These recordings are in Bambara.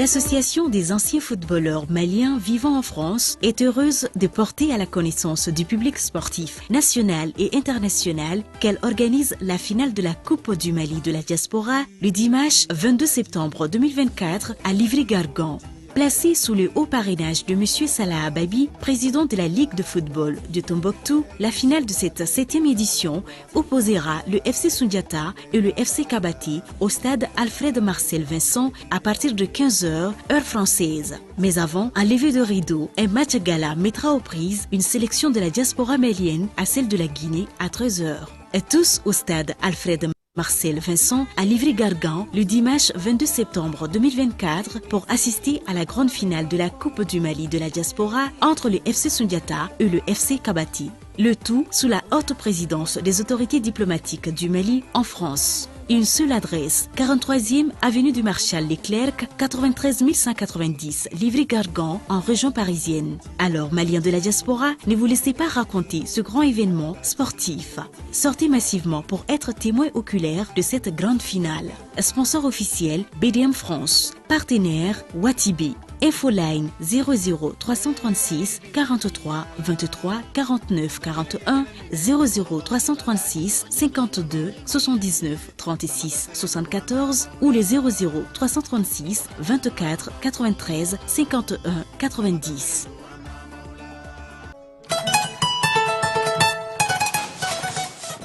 L'Association des anciens footballeurs maliens vivant en France est heureuse de porter à la connaissance du public sportif national et international qu'elle organise la finale de la Coupe du Mali de la diaspora le dimanche 22 septembre 2024 à Livry-Gargan. Placé sous le haut parrainage de M. Salah Ababi, président de la Ligue de football de Tombouctou, la finale de cette septième édition opposera le FC Sundiata et le FC Kabati au stade Alfred Marcel Vincent à partir de 15h, heure française. Mais avant, un lever de rideau, un match gala mettra aux prises une sélection de la diaspora malienne à celle de la Guinée à 13h. Et tous au stade Alfred Marcel Vincent à Livry-Gargan le dimanche 22 septembre 2024 pour assister à la grande finale de la Coupe du Mali de la diaspora entre le FC Sundiata et le FC Kabati. Le tout sous la haute présidence des autorités diplomatiques du Mali en France. Une seule adresse, 43e avenue du Marshal Leclerc, 93 190, Livry-Gargan, en région parisienne. Alors, Maliens de la diaspora, ne vous laissez pas raconter ce grand événement sportif. Sortez massivement pour être témoin oculaire de cette grande finale. Sponsor officiel, BDM France. Partenaire, Watibé. Infoline 00 336 43 23 49 41 00 336 52 79 36 74 ou les 00 336 24 93 51 90.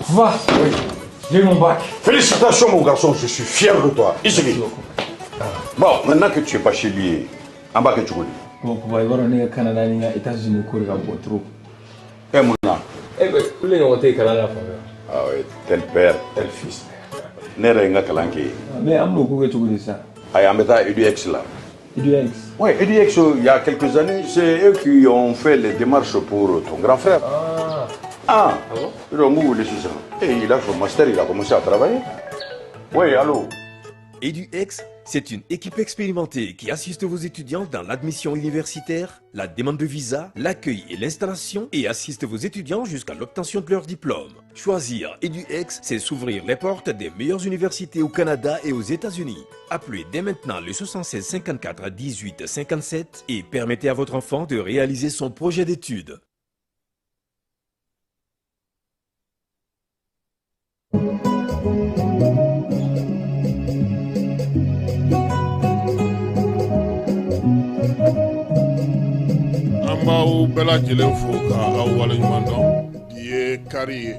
Va, oui, j'ai mon bac. Félicitations mon garçon, je suis fier de toi. Ici. Bon, maintenant que tu es bachelier, an b'a kɛ cogo di? Bon, papa, i b'a dɔn ne ka Canada ni n ka États-Unis ko de ka bon trop. E mun na? Eh ben, olu de ɲɔgɔn tɛ kalan la faamuya. Ah oui, tel père, tel fils. Ne yɛrɛ ye n ka kalan kɛ yen. Mais an bɛn'o ko kɛ cogo di sisan? Ayi, an bɛ taa EDUX la. EDUX? Oui, EDUX, il y a quelques années, c'est eux qui ont fait les démarches pour ton grand frère. Ah. Ah, Ah bon? Donc, vous voulez ça. Et il a son master, il a commencé à travailler. Oui, allô? EduX, c'est une équipe expérimentée qui assiste vos étudiants dans l'admission universitaire, la demande de visa, l'accueil et l'installation et assiste vos étudiants jusqu'à l'obtention de leur diplôme. Choisir EduX, c'est s'ouvrir les portes des meilleures universités au Canada et aux États-Unis. Appelez dès maintenant le 76 54 18 57 et permettez à votre enfant de réaliser son projet d'études. An b'aw bɛɛ lajɛlen fo ka aw waleɲuman dɔn. Bi ye kari ye,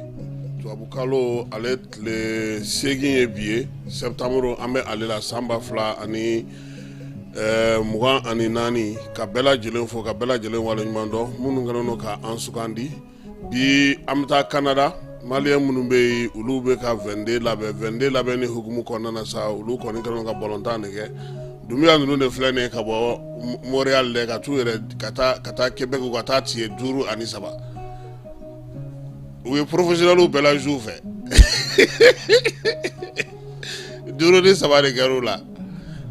tubabukalo ale tile 8 ye bi ye, septembre an bɛ ale la san 2024, ka bɛɛ lajɛlen fo ka bɛɛ lajɛlen waleɲuman dɔn minnu kɛlen don ka an sugandi. Bi an bɛ taa Canada, maliyɛn minnu bɛ yen olu bɛ ka 22 labɛn, 22 labɛn ni hukumu kɔnɔna na sa, olu kɔni kɛlen don ka balontan de kɛ. Dunbiya ninnu de filɛ nin ye ka bɔ Montréal dɛ, ka t'u yɛrɛ ka taa Québec, ka taa tiye 5-3. U ye professionnels bɛɛ la jouer fɛ. 5-3 de kɛr'u la.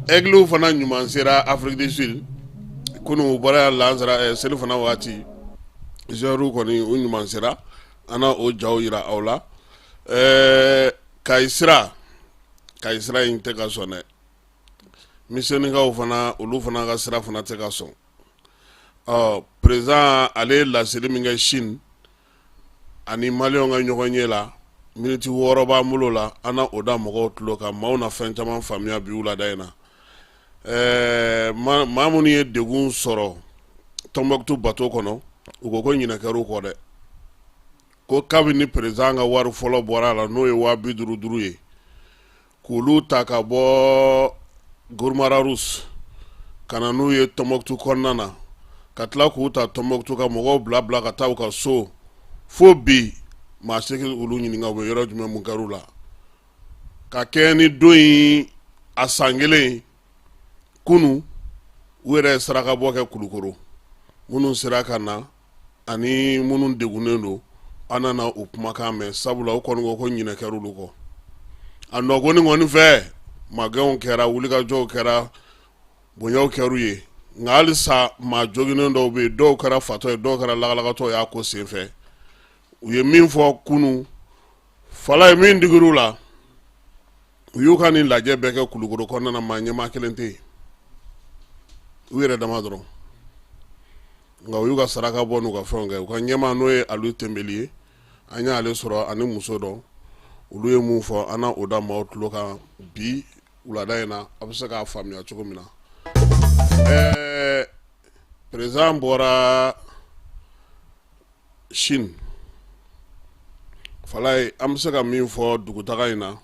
Aigles fana ɲuman sera Afrique du Sud. Kunun u bɔra yan lansara seli fana waati. Joueurs kɔni u ɲuman sera. An na o jaw yira aw la. Kayi sira, Kayi sira in tɛ ka sɔn dɛ. Misiyɔnikaw fana olu fana ka sira fana tɛ ka sɔn. Ɔ président ale ye laseli min kɛ Chine ani maliyɛnw ka ɲɔgɔn ye la, miniti 6 b'an bolo la, an na o da mɔgɔw tulo kan, maaw na fɛn caman faamuya bi wulada in na. Maa minnu ye degun sɔrɔ Tombouctou bateau kɔnɔ, u ko ko ɲinɛ kɛr'u kɔ dɛ. Ko kabini président ka wari fɔlɔ bɔra a la, n'o ye 55 ye, k'olu ta ka bɔ Gourma-Rharous ka na n'u ye Tombouctou kɔnɔna na, ka tila k'u ta Tombouctou ka mɔgɔw bila bila ka taa u ka so, fo bi maa si olu ɲininka u bɛ yɔrɔ jumɛn, mun kɛr'u la. Ka kɛɲɛ ni don in a san kelen kunu, u yɛrɛ ye sarakabɔ kɛ Kulukoro, minnu sera ka na ani minnu degunnen don, an nana u kumakan mɛn, sabula u kɔni ko ko ɲinɛ kɛr'olu kɔ. A nɔgɔni kɔni fɛ, magɛnw kɛra, wulikajɔw kɛra, bonyaw kɛr'u ye, nka halisa maa joginnen dɔw bɛ yen, dɔw kɛra fatɔ ye, dɔw kɛra lagalagatɔ y'a ko senfɛ. U ye min fɔ kunu, fala ye min digir'u la, u y'u ka nin lajɛ bɛɛ kɛ Kulukoro kɔnɔna na, maa ɲɛmaa kelen tɛ yen. U yɛrɛ dama dɔrɔn, nka u y'u ka saraka bɔ n'u ka fɛnw kɛ. U ka ɲɛmaa, n'o ye Alu Tɛnbeli ye, an y'ale sɔrɔ ani muso dɔ. Olu ye mun fɔ, an na o da maaw tulo kan bi wulada in na, a bɛ se k'a faamuya cogo min na. Président bɔra Chine, Falaye, an bɛ se ka min fɔ dugutaga in na,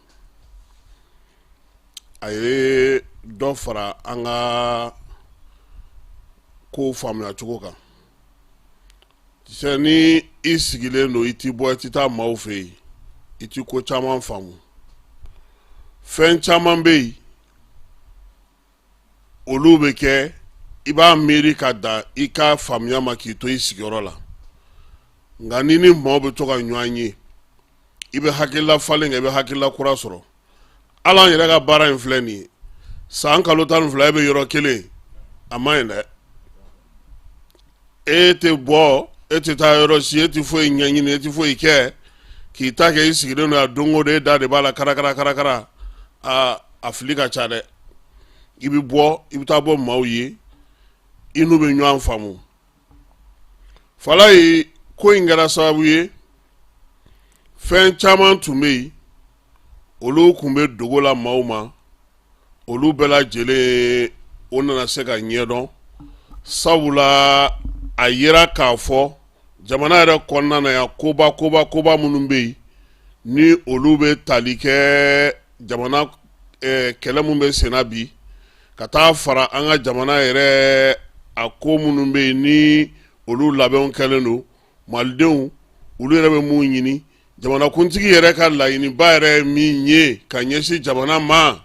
a ye dɔ fara an ka ko faamuya cogo kan. Ni i sigilen don, i tɛ bɔ, i tɛ taa maaw fɛ yen, i tɛ ko caman faamu. Fɛn caman bɛ yen, olu bɛ kɛ, i b'a miiri ka dan i ka faamuya ma k'i to i sigiyɔrɔ la. Nka ni ni maaw bɛ to ka ɲɔgɔn ye, i bɛ hakilila falen kɛ, i bɛ hakilila kura sɔrɔ. Ala, an yɛrɛ ka baara in filɛ nin ye, san kalo 12, e bɛ yɔrɔ kelen, a man ɲi dɛ. E tɛ bɔ, e tɛ taa yɔrɔ si, e tɛ foyi ɲɛɲini, e tɛ foyi kɛ k'i ta kɛ, i sigilen don yan don o don, e da de b'a la karakara karakara. Aa, a fili ka ca dɛ. I bɛ bɔ, i bɛ taa bɔ maaw ye, i n'u bɛ ɲɔgɔn faamu. Falaye, ko in kɛra sababu ye, fɛn caman tun bɛ yen, olu tun bɛ dogo la maaw ma, olu bɛɛ lajɛlen o nana se ka ɲɛdɔn, sabula a yera k'a fɔ jamana yɛrɛ kɔnɔna na yan, koba koba koba minnu bɛ yen, ni olu bɛ tali kɛ jamana kɛlɛ min bɛ senna bi, ka taa fara an ka jamana yɛrɛ a ko minnu bɛ yen, ni olu labɛnw kɛlen don, malidenw olu yɛrɛ bɛ mun ɲini, jamanakuntigi yɛrɛ ka laɲiniba yɛrɛ ye min ye ka ɲɛsin jamana ma,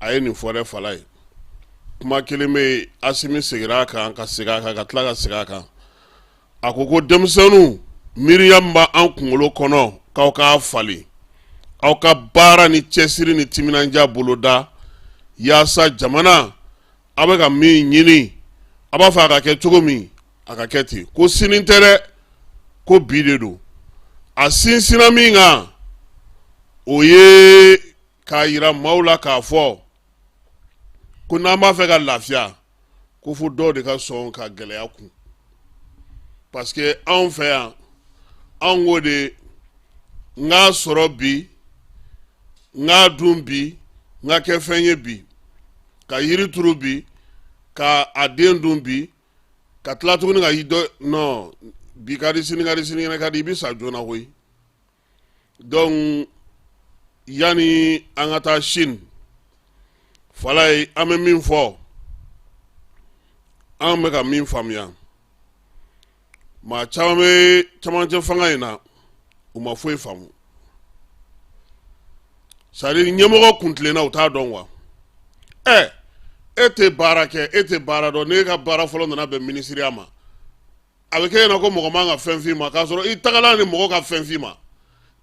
a ye nin fɔ dɛ. Falaye, kuma kelen bɛ yen, Asimi seginna a kan ka segin a kan ka tila ka segin a kan. A ko ko denmisɛnninw, miiriya min b'an kunkolo kɔnɔ, k'aw k'a falen, aw ka baara ni cɛsiri ni timinandiya boloda, yaasa jamana, aw bɛ ka min ɲini, a b'a fɛ a ka kɛ cogo min, a ka kɛ ten. Ko sini tɛ dɛ, ko bi de don. A sinsinna min kan, o ye k'a yira maaw la k'a fɔ ko n'an b'a fɛ ka lafiya, ko fo dɔw de ka sɔn ka gɛlɛya kun, parce que anw fɛ yan, anw ko de n k'a sɔrɔ bi, n k'a dun bi, n ka kɛ fɛn ye bi, ka yiri turu bi, ka a den dun bi, ka tila tuguni ka dɔ non, bi ka di, sini ka di, sinikɛnɛ ka di, i bɛ sa joona koyi. Donc yanni an ka taa Chine, Falaye, an bɛ min fɔ, an bɛ ka min faamuya, maa caman bɛ camancɛ fanga in na, u ma foyi faamu. C'est-à-dire ɲɛmɔgɔ kuntilenna, u t'a dɔn quoi. Ɛ, e tɛ baara kɛ, e tɛ baara dɔn, n'e ka baara fɔlɔ nana bɛn minisiriya ma, a bɛ kɛ ɲɛna ko mɔgɔ man ka fɛn f'i ma, k'a sɔrɔ i tagala ni mɔgɔ ka fɛn f'i ma.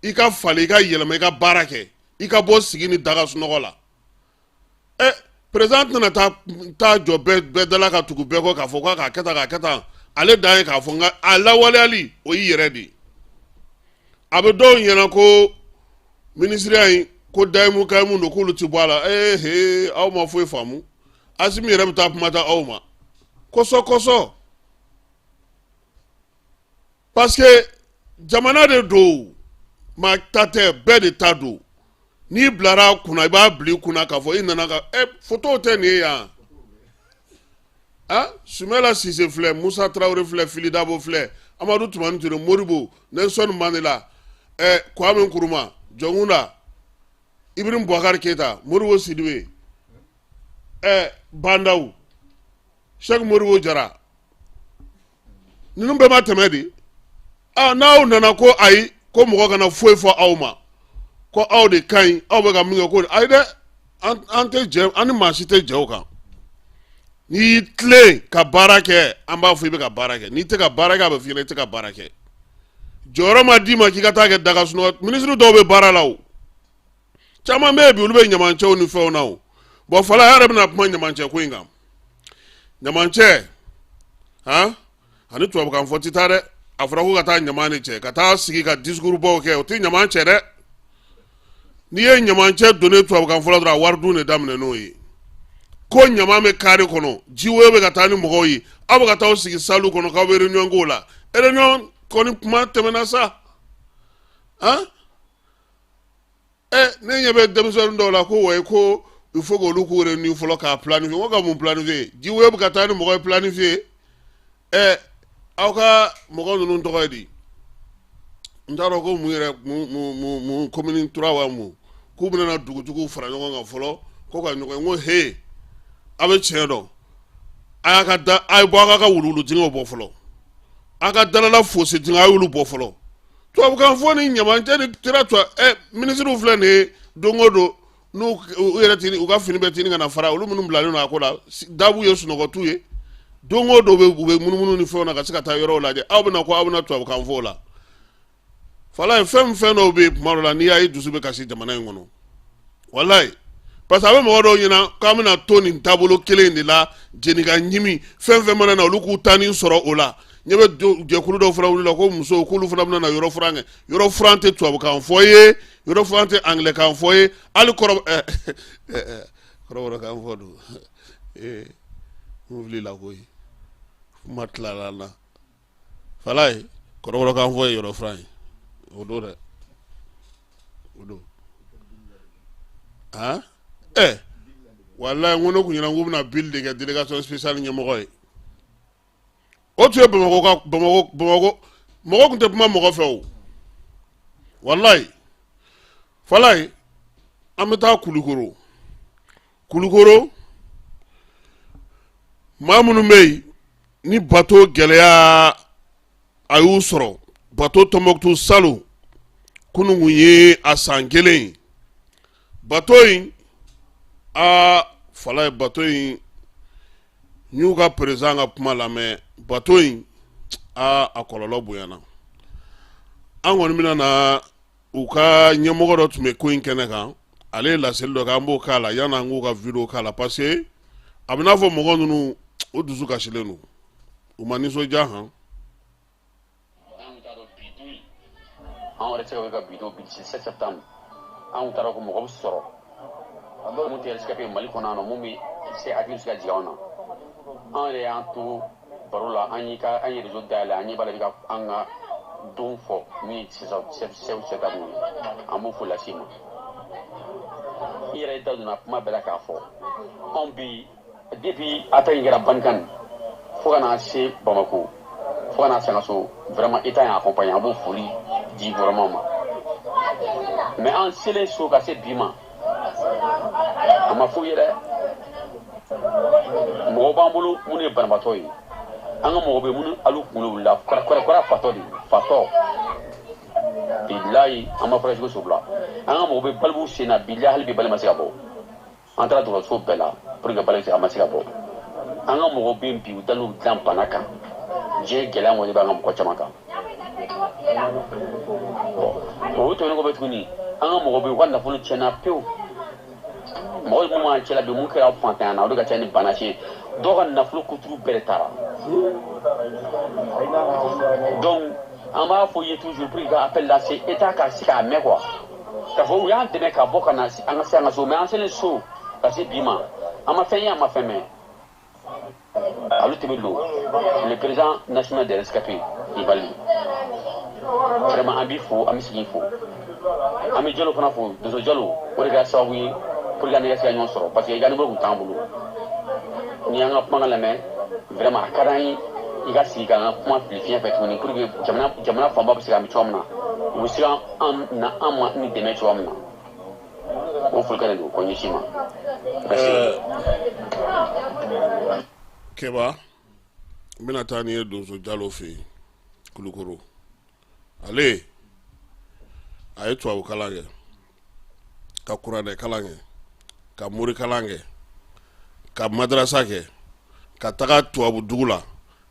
I ka falen, i ka yɛlɛma, i ka baara kɛ, i ka bɔ sigi ni daga sunɔgɔ la. Ɛ, président tɛna taa jɔ bɛɛ da la ka tugu bɛɛ kɔ k'a fɔ k'a kɛ tan, k'a kɛ tan. Ale dan ye k'a fɔ, nka a lawaleyali, o y'i yɛrɛ de ye. A bɛ dɔw ɲɛna ko minisiriya in ko dayimu kayimu don, k'olu ti bɔ a la. Ee he, aw ma foyi faamu. Asimi yɛrɛ bɛ taa kuma ta aw ma kɔsɔ kɔsɔ, parce que jamana de don, maa ta tɛ, bɛɛ de ta don. N'i bilara a kunna, i b'a bila i kunna k'a fɔ i nana ka ɛ fotow tɛ nin ye yan. Ah, Sumala Sise filɛ, Musa Tarawele filɛ, Fili Dabo filɛ, Amadu Tumani Ture, Modibo, Nelson Mandela, ɛ Kwame Nkrumah, Jɔnkunda, Ibrahim Boubacar Keita, Modibo Sidibe, ɛ Bah N'Daw, Cheikh Modibo Jara, ninnu bɛɛ ma tɛmɛ de. Ah, n'aw nana ko ayi, ko mɔgɔ kana foyi fɔ aw ma, ko aw de ka ɲi, aw bɛ ka min kɛ, ko ayi dɛ, an tɛ jɛ, an ni maa si tɛ jɛ o kan. N'i y'i tilen ka baara kɛ, an b'a fɔ i bɛ ka baara kɛ. N'i tɛ ka baara kɛ, a bɛ f'i ɲɛna i tɛ ka baara kɛ. Jɔyɔrɔ ma d'i ma k'i ka taa kɛ daga sunɔgɔ. Minisiri dɔw bɛ baara la, o caman bɛ yen bi, olu bɛ ɲamancɛw ni fɛnw na. O bon, Fala yɛrɛ bɛna kuma ɲamancɛ ko in kan. Ɲamancɛ han, ani tubabukan fɔ tɛ taa dɛ. A fɔra ko ka taa ɲama de cɛ, ka taa sigi ka discours baw kɛ, o tɛ ɲama cɛ dɛ. N'i ye ɲamancɛ donnen tubabukan fɔlɔ dɔrɔn, a wari dun de daminɛ n'o ye. Ko ɲama bɛ kare kɔnɔ, jiwoyo bɛ ka taa ni mɔgɔw ye, aw bɛ ka taa aw sigi salle kɔnɔ k'aw bɛ réunion k'o la. Réunion kɔni kuma tɛmɛna sa. Han, ɛ, ne ɲɛ bɛ denmisɛnnin dɔw la ko wayi, ko il faut k'olu k'u réunir fɔlɔ k'a planifier. N ko ka mun planifier? Jiwoyo bɛ ka taa ni mɔgɔ ye planifier. Ɛ, aw ka mɔgɔ ninnu tɔgɔ ye di? N t'a dɔn ko mun yɛrɛ, mun mun mun mun commune 3 wa mun, k'u bɛna na dugutigiw fara ɲɔgɔn kan fɔlɔ ko ka ɲɔgɔn ye. N ko he, a bɛ tiɲɛ dɔn, a y'a ka da, a ye bɔ a ka wuluwulu dingɛw bɔ fɔlɔ, a ka dalala fosse dingɛ, a y'olu bɔ fɔlɔ. Tubabukan fɔ ni ɲamancɛ ni tira tuba. Ɛ, minisiriw filɛ nin ye, don o don n'u u yɛrɛ tini, u ka fini bɛɛ tini ka na fara olu minnu bilalen don a ko la, dabu ye, sunɔgɔ t'u ye. Don o don u bɛ munumunu ni fɛnw na ka se ka taa yɔrɔw lajɛ. Aw bɛna ko aw bɛna tubabukan fɔ o la. Falaye, fɛn fɛn dɔw bɛ yen, tuma dɔ la n'i y'a ye dusu bɛ kasi jamana in kɔnɔ, walayi, parce que a bɛ mɔgɔ dɔw ɲɛna k'an bɛna to nin taabolo kelen in de la, jeni ka ɲimi, fɛn fɛn mana na olu k'u ta nin sɔrɔ o la. Ɲɛ bɛ jɛkulu dɔw fana wulila ko musow, k'olu fana bɛna na yɔrɔ furan kɛ. Yɔrɔ furan tɛ tubabukan fɔ ye, yɔrɔ furan tɛ angilɛkan fɔ ye, hali kɔrɔ kɔrɔbɔrɔkan fɔ don. Ee, n filila koyi, kuma tilala n na. Falaye, kɔrɔbɔrɔkan fɔ ye yɔrɔ furan ye, o don dɛ, o don. Han, ɛ, walayi, n ko ne kun ɲɛna k'u bɛna Bill de kɛ délégation spéciale ɲɛmɔgɔ ye. O tun ye Bamakɔ ka Bamakɔ Bamakɔ mɔgɔ tun tɛ kuma mɔgɔ fɛ o, walayi. Falaye, an bɛ taa Kulukoro. Kulukoro maa minnu bɛ yen ni bato gɛlɛya a y'u sɔrɔ, bato Tɔnbɔkutu salon kunun kun ye a san kelen ye. Bato in, aa Falaye, bato in, n y'u ka président ka kuma lamɛn, bato in, aa, a kɔlɔlɔ bonyana. An kɔni bɛna na u ka ɲɛmɔgɔ dɔ tun bɛ ko in kɛnɛ kan, ale ye laseli dɔ kɛ, an b'o k'a la yanni an k'u ka vidéo k'a la, parce que a bɛ n'a fɔ mɔgɔ ninnu u dusu kasilen don, u ma nisɔndiya han. Anw yɛrɛ tɛ se ka bi don, bi 7 septembre, anw taara ko mɔgɔ bɛ sɔrɔ mun tɛ rescapé Mali kɔnɔ yan nɔ, mun bɛ se hakili bɛ se ka jigin anw na. Anw yɛrɛ y'an to baro la, an y'i ka an ye réseau dayɛlɛ, an ɲɛ b'a la i bɛ ka an ka don fɔ min ye 7 septembre ye. An b'o fo lase ma. I yɛrɛ da donna kuma bɛɛ la k'a fɔ anw bi depuis attaque in kɛra Bankan fo ka na se Bamako, fo ka na se an ka so, vraiment État y'an accompagné, an b'o foli di gouvernement ma. Mais an selen so ka se bi ma, a ma f'u ye dɛ. Mɔgɔw b'an bolo minnu ye banabaatɔ ye, an ka mɔgɔ bɛ minnu alu kunkolo wulila kɔrɔ fatɔ de fatɔ, bilayi, an ma furakɛ cogo sugu la. An ka mɔgɔ bɛ balibu sen na, bilayi, hali bi bali ma se ka bɔ. An taara dɔgɔtɔrɔso bɛɛ la pour que bali a ma se ka bɔ. An ka mɔgɔw bɛ bi, u dalen dilan bana kan, diɲɛ gɛlɛya kɔni b'an ka mɔgɔ caman kan. O tɛmɛnen kɔfɛ tuguni, an ka mɔgɔw bɛ yen, u ka nafolo tiɲɛna pewu. Mɔgɔ minnu b'an cɛla bi, mun kɛra fantanya na, o de ka ca ni bana ye. Dɔw ka nafolo kuturu bɛɛ de taara. Donc an b'a fɔ ye toujours pour que ka appel lancer État ka se k'a mɛn quoi, k'a fɔ u y'an dɛmɛ ka bɔ ka na an ka se an ka so. Mais an selen so ka se bi ma, an ma fɛn ye, an ma fɛn mɛn. Alu Tebe Lo, le président national des rescapés du Mali, vraiment an b'i fo, an bɛ sigi fo, an bɛ Jalo fana fo, Donso Jalo, o de kɛra sababu ye pour que an ka se ka ɲɔgɔn sɔrɔ, parce que i ka numéro tun t'an bolo. N'i y'an ka kumakan lamɛn, vraiment a ka d'an ye i ka sigi k'an ka kuma fili fiɲɛ fɛ tuguni pour que jamana fanba bɛ se ka min cogoya min na, u bɛ se an na an ma ni dɛmɛ cogoya min na. O folikan de don ko ɲɛsin ma. Merci. Keba, n bɛna taa n'i ye Donso Jalo fɛ yen Kulukoro. Ale a ye tubabu kalan kɛ, ka kuranɛ kalan kɛ, ka mori kalan kɛ, ka madarasa kɛ, ka taga tubabu dugu la,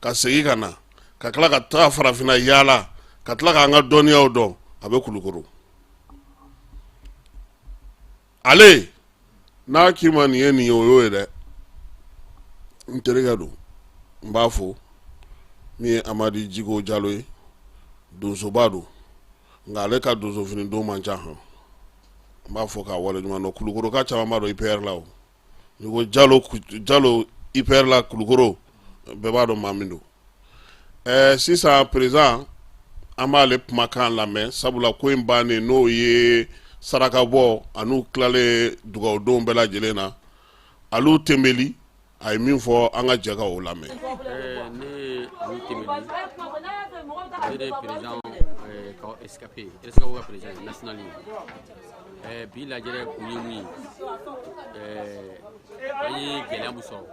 ka segin ka na, ka tila ka taga farafinna yaala, ka tila k'an ka dɔnniyaw dɔn. A bɛ Kulukoro. Ale n'a k'i ma nin ye nin ye, o y'o ye dɛ. N terikɛ don, n b'a fo, min ye Amadi Jiko Jalo ye, donsoba don, nka ale ka donsofini don man ca han. N b'a fɔ k'a waleɲuman dɔn. Kulukoroka caman b'a dɔn IPR la, o N'i ko Jalo Jalo IPR la Kulukoro, bɛɛ b'a dɔn maa min don. Ɛɛ sisan président, an b'ale kumakan lamɛn, sabula ko in bannen, n'o ye sarakabɔ an'u tilalen dugawudon bɛɛ lajɛlen na, Alu Tembeli a ye min fɔ, an ka jɛ ka o lamɛn. Ne ye Alu Tembeli, ne de ye président ka rescapé, rescapé ka président national ye. Bi lajɛrɛ kun ye mun ye? An ye gɛlɛya min sɔrɔ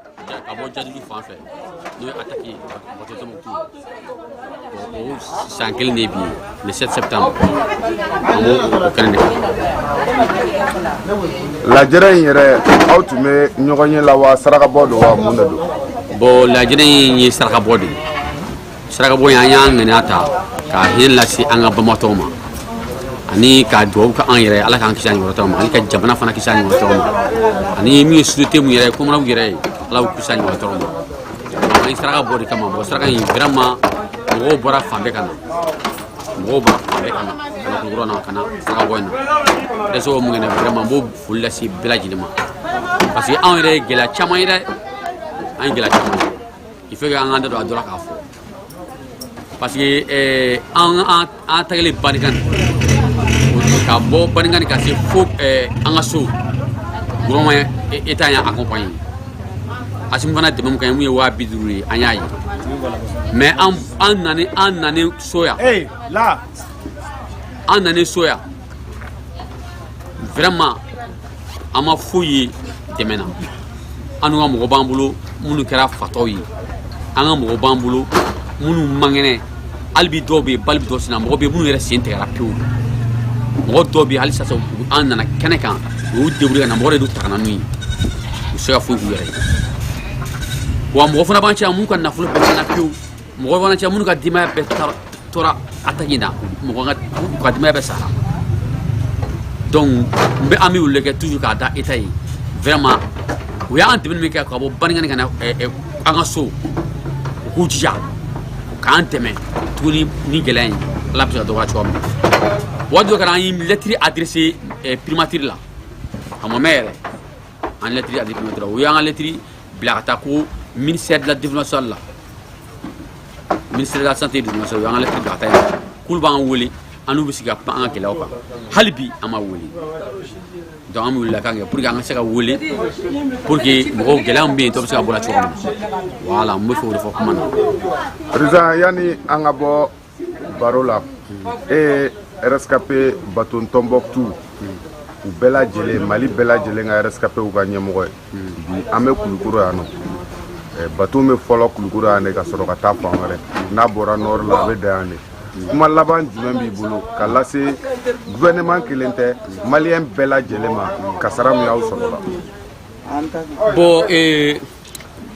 ka bɔ jadidi fan fɛ, n'o ye attaque ye bateau Tombouctou, o san kelen de ye bi ye, le 7 septembre, an b'o o kɛnɛ de kan. Lajɛrɛ in yɛrɛ, aw tun bɛ ɲɔgɔn ye la wa, sarakabɔ don wa, mun de don? Bon, lajɛrɛ in ye sarakabɔ de ye. Sarakabɔ in, an y'an ŋaniya ta ka hinɛ lase an ka banbatɔw ma, ani ka dugawu kɛ an yɛrɛ, Ala k'an kisi a ɲɔgɔn tɔgɔ ma, ani ka jamana fana kisi a ɲɔgɔn tɔgɔ ma, ani min ye société mun yɛrɛ ye, komanaw yɛrɛ ye, Ala k'u kisi a ɲɔgɔn tɔgɔ ma. An ye saraka bɔ de kama. Bon, saraka in, vraiment, mɔgɔw bɔra fan bɛɛ ka na, mɔgɔw bɔra fan bɛɛ ka na, ka na Kulukɔrɔ na, ka na saraka bɔ in na. Dɛsɛ mun kɛnɛ, vraiment, n b'o foli lase bɛɛ lajɛlen ma, parce que anw yɛrɛ ye gɛlɛya caman ye dɛ, an ye gɛlɛya caman ye. Il faut que an k'an da don a dɔ la k'a fɔ, parce que an tagalen Banikani, ka bɔ Banikani ka se fo an ka so, gouvernement, état y'an accompagné. Asimi fana dɛmɛ min kɛ, mun ye 50 000 ye, an y'a ye. Mais an nani so yan, an nani so yan, vraiment, an ma foyi ye dɛmɛ na. An ka mɔgɔ b'an bolo minnu kɛra fatɔw ye, an ka mɔgɔ b'an bolo minnu man kɛnɛ hali bi, dɔw bɛ yen bali bɛ dɔ sen na, mɔgɔ bɛ yen minnu yɛrɛ sen tigɛra pewu, mɔgɔ dɔw bɛ yen hali sisan, an nana kɛnɛ kan, u y'u débrouiller ka na, mɔgɔ de ta ka na n'u ye, u se ka foyi k'u yɛrɛ ye. Wa mɔgɔ fana b'an cɛ mun ka nafolo bɛɛ tiɲɛna pewu, mɔgɔ fana cɛ minnu ka denbaya bɛɛ tora attaque in na, mɔgɔ ka u ka denbaya bɛɛ sara. Donc n bɛ an bɛ wele kɛ toujours k'a da état ye, vraiment, u y'an dɛmɛ min kɛ ka bɔ Banikani ka na an ka so, u k'u jija k'an dɛmɛ tuguni ni gɛlɛya in, Ala bɛ se ka dɔgɔya cogoya min na. Waati dɔ kɛra, an ye lettre adressé primature la, a ma mɛn yɛrɛ, an lettre adressé primature la, u y'an ka lettre bila ka taa ko ministère de la développement social la, ministère de la santé et du développement social. U y'an ka lettre bila ka taa yen k'olu b'an wele, an n'u bɛ sigi ka kuma an ka gɛlɛyaw kan. Hali bi an ma wele. Donc an bɛ wele kan kɛ pour que an ka se ka wele, pour que mɔgɔw, gɛlɛya min bɛ yen, dɔ bɛ se ka bɔ la cogo min na. Voilà, n bɛ fɛ o de fɔ kuma na. Président, yanni an ka bɔ baro la, e ye rescapé bateau Tombouctou u bɛɛ lajɛlen, Mali bɛɛ lajɛlen ka rescapé u ka ɲɛmɔgɔ ye. Bi an bɛ Kulukoro yan nɔ, bateau bɛ fɔlɔ Kulukoro yan de ka sɔrɔ ka taa fan wɛrɛ. N'a bɔra nord la, a bɛ dan yan de. Kuma laban jumɛn b'i bolo ka lase gouvernement kelen tɛ, malien bɛɛ lajɛlen ma, kasara min y'aw sɔrɔ la? Bon,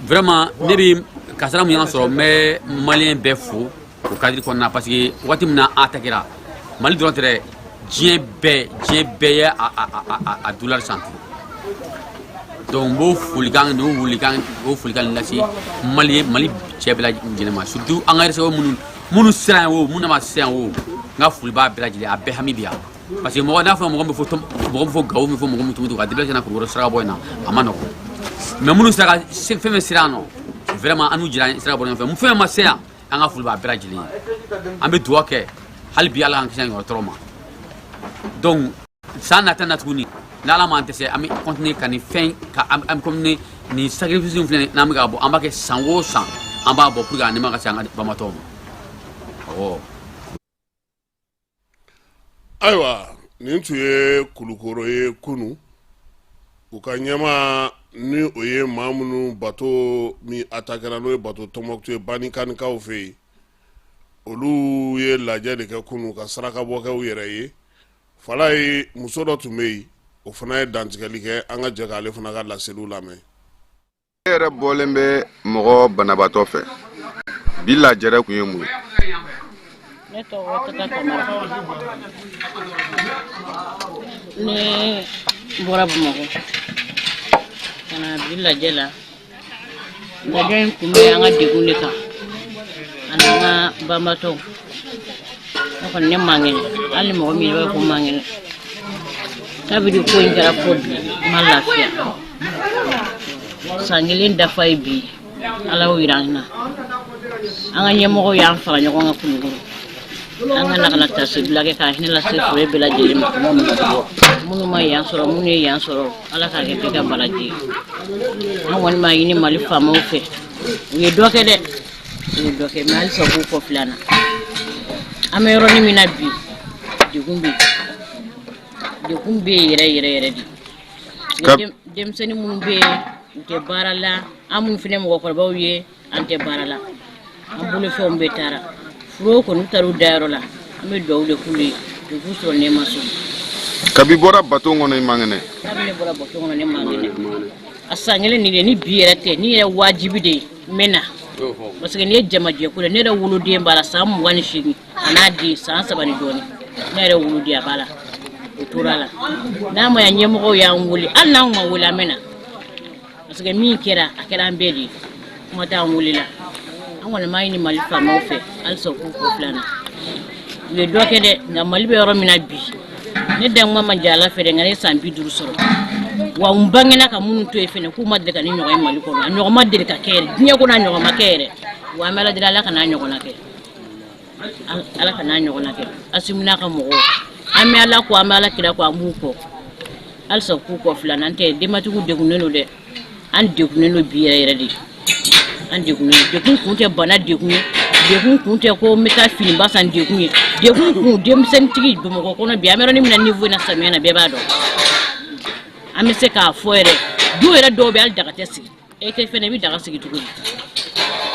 vraiment, ne bɛ kasara min y'an sɔrɔ, n bɛ malien bɛɛ fo o cadre kɔnɔna, parce que waati min na an attaquera, Mali dɔrɔn tɛ dɛ, diɲɛ bɛɛ, diɲɛ bɛɛ ye a douleur sentir. Donc n b'o folikan n'o welekan, o folikan lase Mali, Mali cɛ bɛɛ lajɛlen ma, surtout an ka rescapé minnu sera yan o, minnu ma se yan o, n ka foli b'a bɛɛ lajɛlen, a bɛɛ hami bi yan. Parce que mɔgɔ n'a fɔ mɔgɔ min bɛ fɔ, mɔgɔ min fɔ Gawo, min fɔ mɔgɔ min Tumutu, ka déplacer na Kulukɔrɔ sira bɔ in na, a ma nɔgɔn. Mais minnu sera ka fɛn fɛn sera yan nɔ, vraiment, an n'u jira sira bɔ ɲɔgɔn fɛ. Fɛn fɛn ma se yan, an ka foli b'a bɛɛ lajɛlen ye. An bɛ dugawu kɛ hali bi, Ala k'an kisi a ɲɔgɔn tɔɔrɔ ma. Donc san nata na tuguni, n'Ala m'an dɛsɛ, an bɛ continuer ka nin fɛn ka an bɛ continuer nin sacrifice in filɛ, n'an bɛ k'a bɔ, an b'a kɛ san o san, an b'a bɔ pour que a nɛma ka se an ka banbatɔw ma, awɔ. Ayiwa, nin tun ye Kulukoro ye kunu, u ka ɲɛma ni o ye maa minnu bateau min attaquera, n'o ye bateau Tombouctou ye Banikanikaw fɛ yen, olu ye lajɛ de kɛ kunu ka sarakabɔ kɛ u yɛrɛ ye. Fala ye muso dɔ tun bɛ yen, o fana ye dantigɛli kɛ, an ka jɛ k'ale fana ka laseliw lamɛn. E yɛrɛ bɔlen bɛ mɔgɔ banabaatɔ fɛ, bi lajɛrɛ kun ye mun ye? Ne tɔgɔ Tata Kamara. Ne bɔra Bamakɔ ka na bi lajɛ la. Lajɛ in kun bɛ an ka degun de kan ani an ka banbatɔw. Ne kɔni, ne man kɛnɛ, hali ni mɔgɔ min yɛrɛ b'a fɔ ko n man kɛnɛ. Kabini ko in kɛra fo bi, n ma lafiya. San kelen dafa ye bi, Ala y'o yira an na. An ka ɲɛmɔgɔw y'an fara ɲɔgɔn kan Kulukɔrɔ. An ka na ka na taasibila kɛ ka hinɛ lase fure bɛɛ lajɛlen ma. Minnu ma yan sɔrɔ, minnu ye yan sɔrɔ, Ala k'a kɛ bɛɛ ka baraji ye. An kɔni b'a ɲini Mali faamaw fɛ. U ye dɔ kɛ dɛ, u ye dɔ kɛ, mais halisa u k'u kɔfilɛ an na. An bɛ yɔrɔnin min na bi, degun bɛ yen. Degun bɛ yen yɛrɛ yɛrɛ yɛrɛ de. Denmisɛnnin minnu bɛ yen, u tɛ baara la. An minnu fana mɔgɔkɔrɔbaw ye, an tɛ baara la. An bolofɛnw bɛɛ taara. Furu kɔni taara u dayɔrɔ la. An bɛ dugawu de k'olu ye, u k'u sɔrɔ nɛɛma so. Kabi bɔra bato kɔnɔ, i man kɛnɛ? Kabini ne bɔra bato kɔnɔ, ne man kɛnɛ. A san kelen nin de, ni bi yɛrɛ tɛ, ni yɛrɛ wajibi de ye, n bɛ na. Parce que nin ye jamajɛko de ye. Ne yɛrɛ woloden b'a la san 28, a n'a den san 3 ni dɔɔnin. Ne yɛrɛ woloden a b'a la, o tora a la. N'a ma ɲɛ, ɲɛmɔgɔw y'an wele, hali n'an ma wele, an bɛ na. Parce que min kɛra, a kɛra an bɛɛ de ye. Kuma t'an wele la. An kɔni b'a ɲini Mali faamaw fɛ halisa u k'u kɔ filɛ an na. U ye dɔ kɛ dɛ, nka Mali bɛ yɔrɔ min na bi, ne dankuma ma diya Ala fɛ dɛ, nka ne ye san 50 sɔrɔ. Wa n bangena ka minnu to yen fɛnɛ, k'u ma deli ka ni ɲɔgɔn ye Mali kɔnɔ. A ɲɔgɔn ma deli ka kɛ yɛrɛ diɲɛ kɔnɔ, a ɲɔgɔn ma kɛ yɛrɛ. Wa an bɛ Ala deli, Ala ka n'a ɲɔgɔnna kɛ, Ala ka n'a ɲɔgɔnna kɛ. Asimi n'a ka mɔgɔw, an bɛ Ala kɔ, an bɛ Ala kira kɔ, an b'u kɔ halisa, k'u kɔ filɛ an tɛ. Denbatigiw degunnen don dɛ, an degunnen don bi yɛrɛ yɛrɛ de, an degunnen don. Degun kun tɛ bana degun ye, degun kun tɛ ko n bɛ taa finiba san degun ye. Degun kun, denmisɛnnintigi Bamakɔ kɔnɔ bi, an bɛ yɔrɔ min na niveau in na, samiya na, bɛɛ b'a dɔn. An bɛ se k'a fɔ yɛrɛ, du yɛrɛ dɔw bɛ, hali daga tɛ sigi. E tɛ fɛnɛ, i bɛ daga sigi cogo di?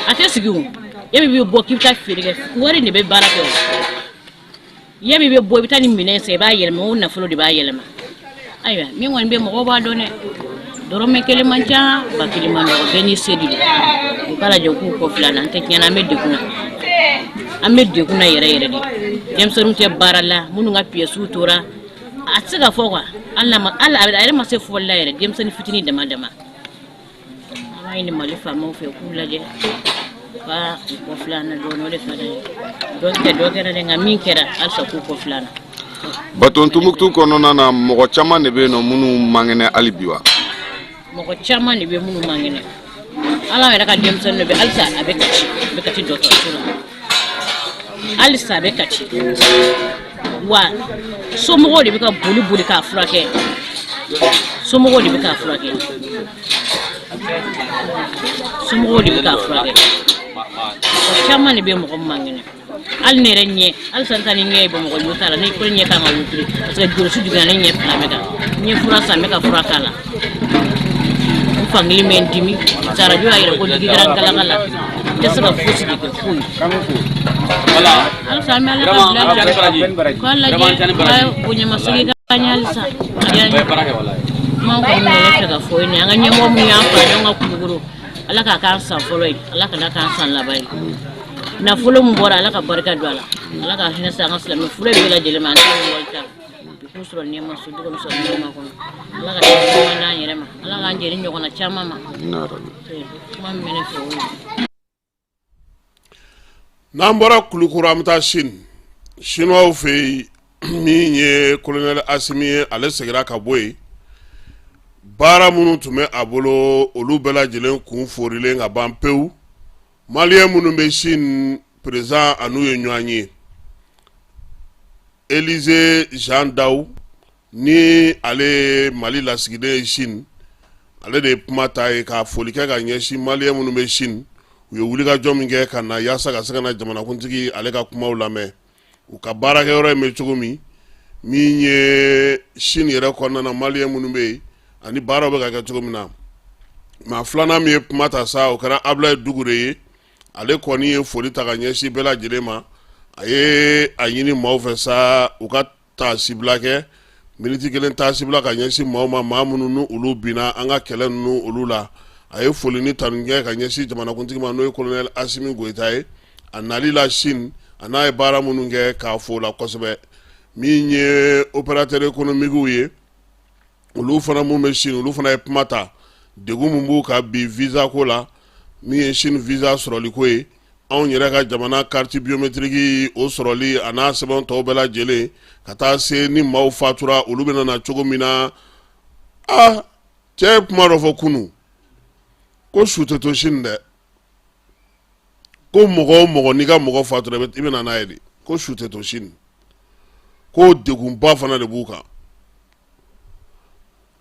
A tɛ sigi o. E min bɛ bɔ k'i bɛ taa feere kɛ, wari de bɛ baara kɛ o. E min bɛ bɔ, i bɛ taa ni minɛn san, i b'a yɛlɛma, o nafolo de b'a yɛlɛma. Ayiwa, min kɔni bɛ, mɔgɔw b'a dɔn dɛ, dɔrɔmɛ kelen man ca, 1000 man dɔgɔ, bɛɛ n'i se de don. U k'a lajɛ k'u kɔ filɛ an na. An tɛ tiɲɛna, an bɛ degun na, an bɛ degun na yɛrɛ yɛrɛ de. Denmisɛnninw tɛ baara la, minnu ka piyɛsiw tora, a tɛ se ka fɔ quoi. Hali n'a ma, hali a yɛrɛ ma se fɔli la yɛrɛ, denmisɛnnin fitinin dama dama. An b'a ɲini Mali faamaw fɛ k'u lajɛ ka u kɔ filɛ an na dɔɔnin, o de ka d'an ye. Dɔ kɛ, dɔ kɛra dɛ, nka min kɛra, halisa k'u kɔ filɛ an na. Baton Tumutu kɔnɔna na, mɔgɔ caman de bɛ yen nɔ minnu man kɛnɛ hali bi wa? Mɔgɔ caman de bɛ minnu man kɛnɛ. Ala yɛrɛ ka denmisɛnnin dɔ bɛ, halisa a bɛ Kati, a bɛ Kati dɔgɔtɔrɔso la, halisa a bɛ Kati. Wa somɔgɔw de bɛ ka boli boli k'a furakɛ, somɔgɔw de bɛ k'a furakɛ, somɔgɔw de bɛ k'a furakɛ. Mɔgɔ caman de bɛ, mɔgɔ min man kɛnɛ. Hali ne yɛrɛ ɲɛ, halisa n ta ni ɲɛ ye Bamakɔ ɲɛ t'a la, ne ko ɲɛ kan ka opérer parce que jolisu jiginna ne ɲɛ fila bɛɛ kan. N ye fura san, n bɛ ka fura k'a la. N fankelen bɛ n dimi, arajo y'a yira ko digi kɛra n galaka la. N tɛ se ka fosi de kɛ, foyi. Halisa an bɛ Ala ka bila k'a lajɛ ka bonyamasegin k'an ye halisa. Kuma kɔni bɛ ne fɛ ka fɔ ye nin ye. An ka ɲɛmɔgɔ minnu y'an fara ɲɔgɔn kan Kulukoro, Ala k'a k'an san fɔlɔ ye, Ala kana k'an san laban ye. Nafolo min bɔra, Ala ka barika don a la, Ala ka hinɛ se an ka silamɛ fure bɛɛ lajɛlen ma. An tɛ wali ta u k'u sɔrɔ nɛɛma so, du kɔnɔ sɔrɔ nɛɛma kɔnɔ. Ala ka ɲuman d'an yɛrɛ ma, Ala k'an jɛ ni ɲɔgɔnna caman ma. Kuma min bɛ ne fɛ, o ye. N'an bɔra Kulukoro, an bɛ taa Chine, Chinois fɛ yen. Min ye colonel Asimi ye, ale seginna ka bɔ yen. Baara minnu tun bɛ a bolo, olu bɛɛ lajɛlen kun forilen ka ban pewu. Malien minnu bɛ Chine, président a n'u ye ɲɔgɔn ye. Elize Jean Daw, ni ale ye Mali lasigiden ye Chine, ale de ye kuma ta ye ka foli kɛ ka ɲɛsin malien minnu bɛ Chine. U ye wulikajɔ min kɛ ka na yaasa ka se ka na jamanakuntigi ale ka kumaw lamɛn, u ka baarakɛyɔrɔ in bɛ cogo min, min ye Chine yɛrɛ kɔnɔna na, malien minnu bɛ yen ani baaraw bɛ ka kɛ cogo min na. Maa filanan min ye kuma ta sa, o kɛra Abulayi Dugure ye. Ale kɔni ye foli ta ka ɲɛsin bɛɛ lajɛlen ma. A ye a ɲini maaw fɛ sa, u ka taasibila kɛ, miniti kelen taasibila ka ɲɛsin maaw ma, maa minnu ni olu binna an ka kɛlɛ ninnu olu la. A ye foli ni tanu kɛ ka ɲɛsin jamanakuntigi ma, n'o ye colonel Asimi Goyita ye, a nali la Chine, a n'a ye baara minnu kɛ, k'a fo la kosɛbɛ. Min ye opérateur économique ye, olu fana minnu bɛ Chine, olu fana ye kuma ta, degun min b'u kan bi visa ko la, min ye Chine visa sɔrɔli ko ye, anw yɛrɛ ka jamana carte biométrique o sɔrɔli, a n'a sɛbɛn tɔw bɛɛ lajɛlen, ka taa se ni maaw fatura, olu bɛna na cogo min na. Aa, cɛ ye kuma dɔ fɔ kunun. Ko su tɛ to Chine dɛ, ko mɔgɔ o mɔgɔ n'i ka mɔgɔ fatura i bɛ na n'a ye de, ko su tɛ to Chine, ko degunba fana de b'u kan.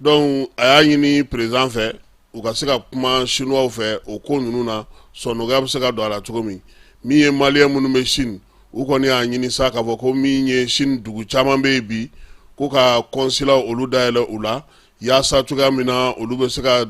Donc a y'a ɲini président fɛ u ka se ka kuma chinois fɛ o ko ninnu na, sɔnɔgɔya bɛ se ka don a la cogo min. Min ye maliyɛn minnu bɛ Chine, u kɔni y'a ɲini sa k'a fɔ ko min ye Chine dugu caman bɛ yen bi, ko ka consulat olu dayɛlɛ u la, yaasa cogoya min na olu bɛ se ka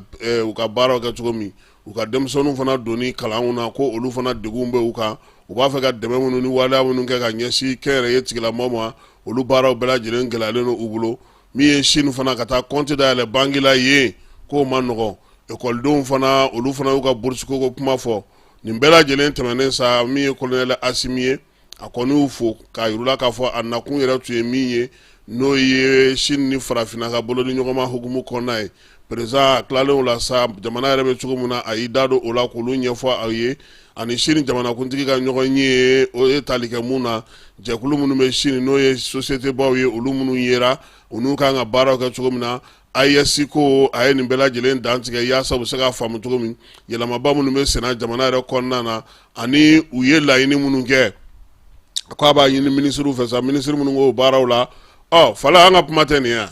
u ka baaraw kɛ cogo min, u ka denmisɛnninw fana donni kalanw na, ko olu fana degun bɛ u kan. U b'a fɛ ka dɛmɛ minnu ni waleya minnu kɛ ka ɲɛsin kɛnyɛrɛye tigilamɔgɔw ma, olu baaraw bɛɛ lajɛlen gɛlɛyalen don u bolo. Min ye Chine fana ka taa compte dayɛlɛ banque la yen, k'o man nɔgɔn. Ekɔlidenw fana, olu fana y'u ka bourse ko kuma fɔ. Nin bɛɛ lajɛlen tɛmɛnen sa, min ye colonel Assimi ye, a kɔni y'u fo k'a yir'u la k'a fɔ a nakun yɛrɛ tun ye min ye, n'o ye Chine ni farafinna ka bolo ni ɲɔgɔnma hukumu kɔnɔna ye. Président a tilalen o la sa, jamana yɛrɛ bɛ cogo min na, a y'i da don o la k'olu ɲɛfɔ aw ye, ani Chine jamanakuntigi ka ɲɔgɔn ye, o ye tali kɛ mun na, jɛkulu minnu bɛ Chine, n'o ye société baw ye, olu minnu yera, u n'u kan ka baaraw kɛ cogo min na. AES ko a ye nin bɛɛ lajɛlen dantigɛ yaasa u bɛ se k'a faamu cogo min, yɛlɛmaba minnu bɛ senna jamana yɛrɛ kɔnɔna na, ani u ye laɲini minnu kɛ. A ko a b'a ɲini minisiriw fɛ sa, minisiri minnu k'o baaraw la. Ɔ fala, an ka kuma tɛ nin ye yan.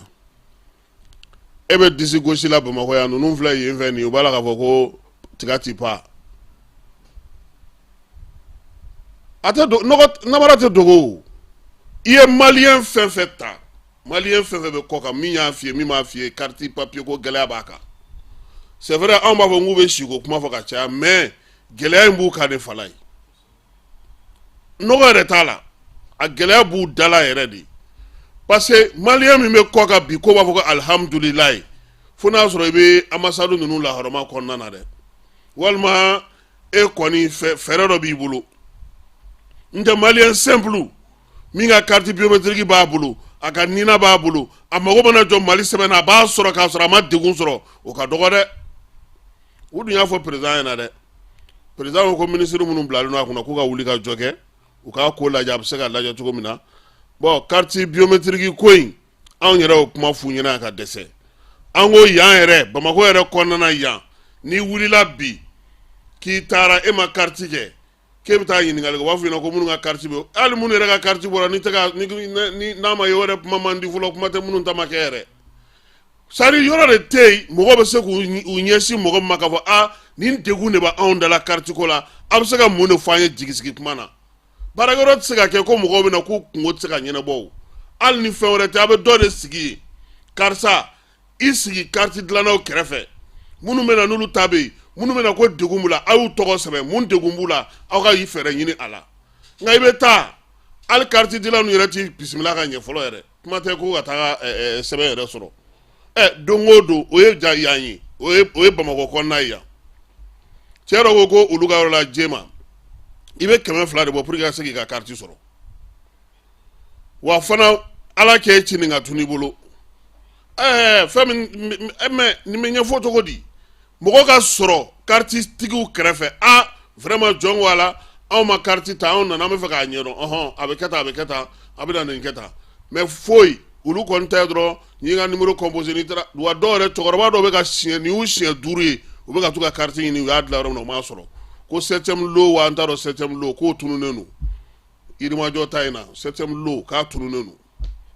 E bɛ disi gosi la Bamakɔ yan, ninnu filɛ yen fɛ nin, u b'a la k'a fɔ ko tiga ti pa. A tɛ nɔgɔ, namara tɛ dogo. I ye maliyɛn fɛn fɛn ta, maliyɛn fɛn fɛn bɛ kɔ kan, min y'a f'i ye, min m'a f'i ye, carte papier ko gɛlɛya b'a kan. C'est vrai, anw b'a fɔ k'u bɛ siko kuma fɔ ka caya, mais gɛlɛya in b'u kan de. Fala ye, nɔgɔ yɛrɛ t'a la, a gɛlɛya b'u da la yɛrɛ de, parce que maliyɛn min bɛ kɔ kan bi ko b'a fɔ ko alihamudulilayi, fo n'a sɔrɔ i bɛ ambassade ninnu lahɔrɔma kɔnɔna na dɛ, walima e kɔni fɛɛrɛ dɔ b'i bolo. N tɛ maliyɛn simple min ka carte biométrique b'a bolo, a ka NINA b'a bolo, a mago mana jɔ Mali sɛbɛn na, a b'a sɔrɔ k'a sɔrɔ a ma degun sɔrɔ, o ka dɔgɔ dɛ. U dun y'a fɔ président ɲɛna dɛ. Président ko ko minisiri minnu bilalen don a kunna, k'u ka wuli ka jɔ kɛ, u k'a ko lajɛ, a bɛ se ka lajɛ cogo min na. Bon, carte biométrique ko in, anw yɛrɛ y'o kuma f'u ɲɛna ka dɛsɛ. An ko yan yɛrɛ, Bamakɔ yɛrɛ kɔnɔna na yan, n'i wulila bi k'i taara, e ma carte kɛ, k'e bɛ taa ɲininkali kɛ, u b'a fɔ i ɲɛna ko minnu ka carte bɛ, hali minnu yɛrɛ ka carte bɔra, ni tɛ ka ni n'a ma ye, o yɛrɛ kuma man di fɔlɔ, kuma tɛ minnu ta ma kɛ yɛrɛ. C'est-à-dire yɔrɔ de tɛ yen mɔgɔ bɛ se k'u ɲɛsin mɔgɔ min ma k'a fɔ a nin degun de bɛ anw da la carte ko la, a bɛ se ka mun de fɔ an ye jigisigi kuma na? Baarakɛyɔrɔ tɛ se ka kɛ ko mɔgɔw bɛ na k'u kungo tɛ se ka ɲɛnabɔ o. Hali ni fɛn wɛrɛ tɛ, a bɛ dɔ de sigi yen, karisa i sigi carte dilannaw kɛrɛfɛ, minnu bɛ na n'olu ta bɛ yen, minnu bɛ na ko degun b'u la, aw y'u tɔgɔ sɛbɛn, mun degun b'u la, aw ka fɛɛrɛ ɲini a la. Nka i bɛ taa, hali carte dilan ninnu yɛrɛ t'i bisimila ka ɲɛ fɔlɔ yɛrɛ, kuma tɛ ko ka taa sɛbɛn yɛrɛ sɔrɔ. Ɛ don o don, o ye ja yan ye, o ye Bamakɔ kɔnɔna ye yan. Cɛ dɔ ko ko olu ka yɔrɔ la jɛma, i bɛ 200 de bɔ pour que ka se k'i ka carte sɔrɔ. Wa fana ala k'e ci nin ka tun i bolo. Ɛɛ fɛn min, mais nin bɛ ɲɛfɔ cogo di? Mɔgɔ ka sɔrɔ carte tigiw kɛrɛfɛ, a vraiment jɔn ko a la, anw ma carte ta, anw nana, an bɛ fɛ k'a ɲɛdɔn, ɔhɔn, a bɛ kɛ tan, a bɛ kɛ tan, a bɛ na nin kɛ tan, mais foyi. Olu kɔni ta ye dɔrɔn n'i ka numéro composé, n'i taara. Wa dɔw yɛrɛ, cɛkɔrɔba dɔw bɛ ka siɲɛ, nin y'u siɲɛ 5 ye, u bɛ ka t'u ka carte ɲini, u y'a dilan yɔrɔ min na, u m'a sɔrɔ. Ko septième lot, wa an t'a dɔn septième lot k'o tununnen don Yirimajɔ ta in na, septième lot k'a tununnen don.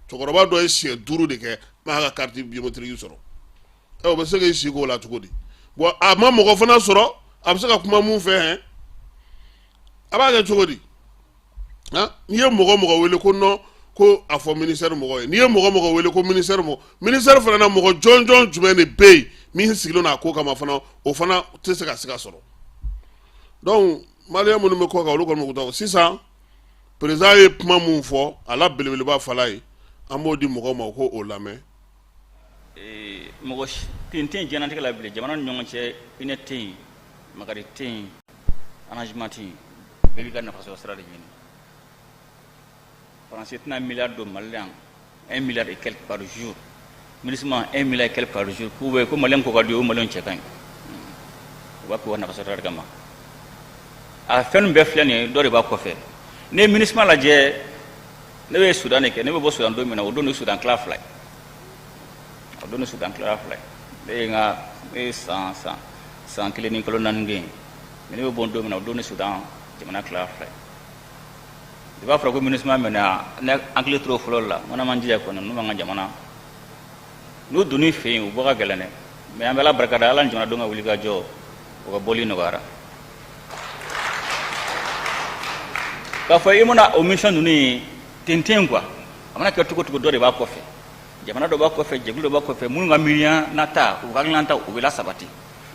Cɛkɔrɔba dɔ ye siɲɛ 5 de kɛ n'a ka carte biométrique sɔrɔ. Ɛ o bɛ se k'i si k'o la cogo di? Bon, a ma mɔgɔ fana sɔrɔ a bɛ se ka kuma mun fɛ hɛn, a b'a kɛ cogo di? N'i ye mɔgɔ mɔgɔ wele ko non, ko a fɔ ministère mɔgɔ ye, n'i ye mɔgɔ mɔgɔ wele ko ministère mɔgɔ, ministère fana na mɔgɔ jɔnjɔn jumɛn de bɛ yen min sigilen don a ko kama fana, o fana tɛ se ka se ka sɔrɔ. Donc maliyɛn minnu bɛ kɔ kan, olu kɔni b'u ta. Sisan président ye kuma mun fɔ a la, belebeleba fala ye, an b'o di mɔgɔw ma ko o lamɛn. Mɔgɔ ten tɛ yen diɲɛlatigɛ la bilen, jamana ni ɲɔgɔn cɛ, hinɛ tɛ yen, makari tɛ yen, arrangement tɛ yen, bɛɛ b'i ka nafasɔrɔ sira de ɲini. Faransi tɛna miliyari don Mali la yan, 1 milliard et quelque par jour, MINUSMA 1 milliard et quelque par jour, k'u bɛ ko maliyɛn ko ka di o maliyɛn cɛ ka ɲi, u b'a k'u ka nafasɔrɔ sira de kama. A fɛn bɛɛ filɛ nin ye, dɔ de b'a kɔfɛ. N'i ye MINUSMA lajɛ, ne bɛ Sudan de kɛ, ne bɛ bɔ Sudan don min na, o don de Sudan tila fila ye, o don de Sudan tila fila ye. Ne ye n ka ne ye san san San 1 ni kalo 4 kɛ yen. Mais ne bɛ bɔ don min na, o don ni Sudan jamana tilara fila ye. I b'a fɔra ko MINUSMA minɛ, ne hakili tor'o fɔlɔ la. N ko n'an m'an jija kɔni, n'u m'an ka jamana n'u donn'i fɛ yen, u bɔ ka gɛlɛn dɛ. Mais an bɛ Ala barika da, Ala ni jamanadenw ka wuli ka jɔ, o ka bɔli nɔgɔyara. K'a fɔ i mana o mission ninnu ye tenten quoi, a mana kɛ cogo cogo, dɔ de b'a kɔfɛ, jamana dɔ b'a kɔfɛ, jɛkulu dɔ b'a kɔfɛ, minnu ka miiriya nata, u ka hakilinata, u bɛ lasabati.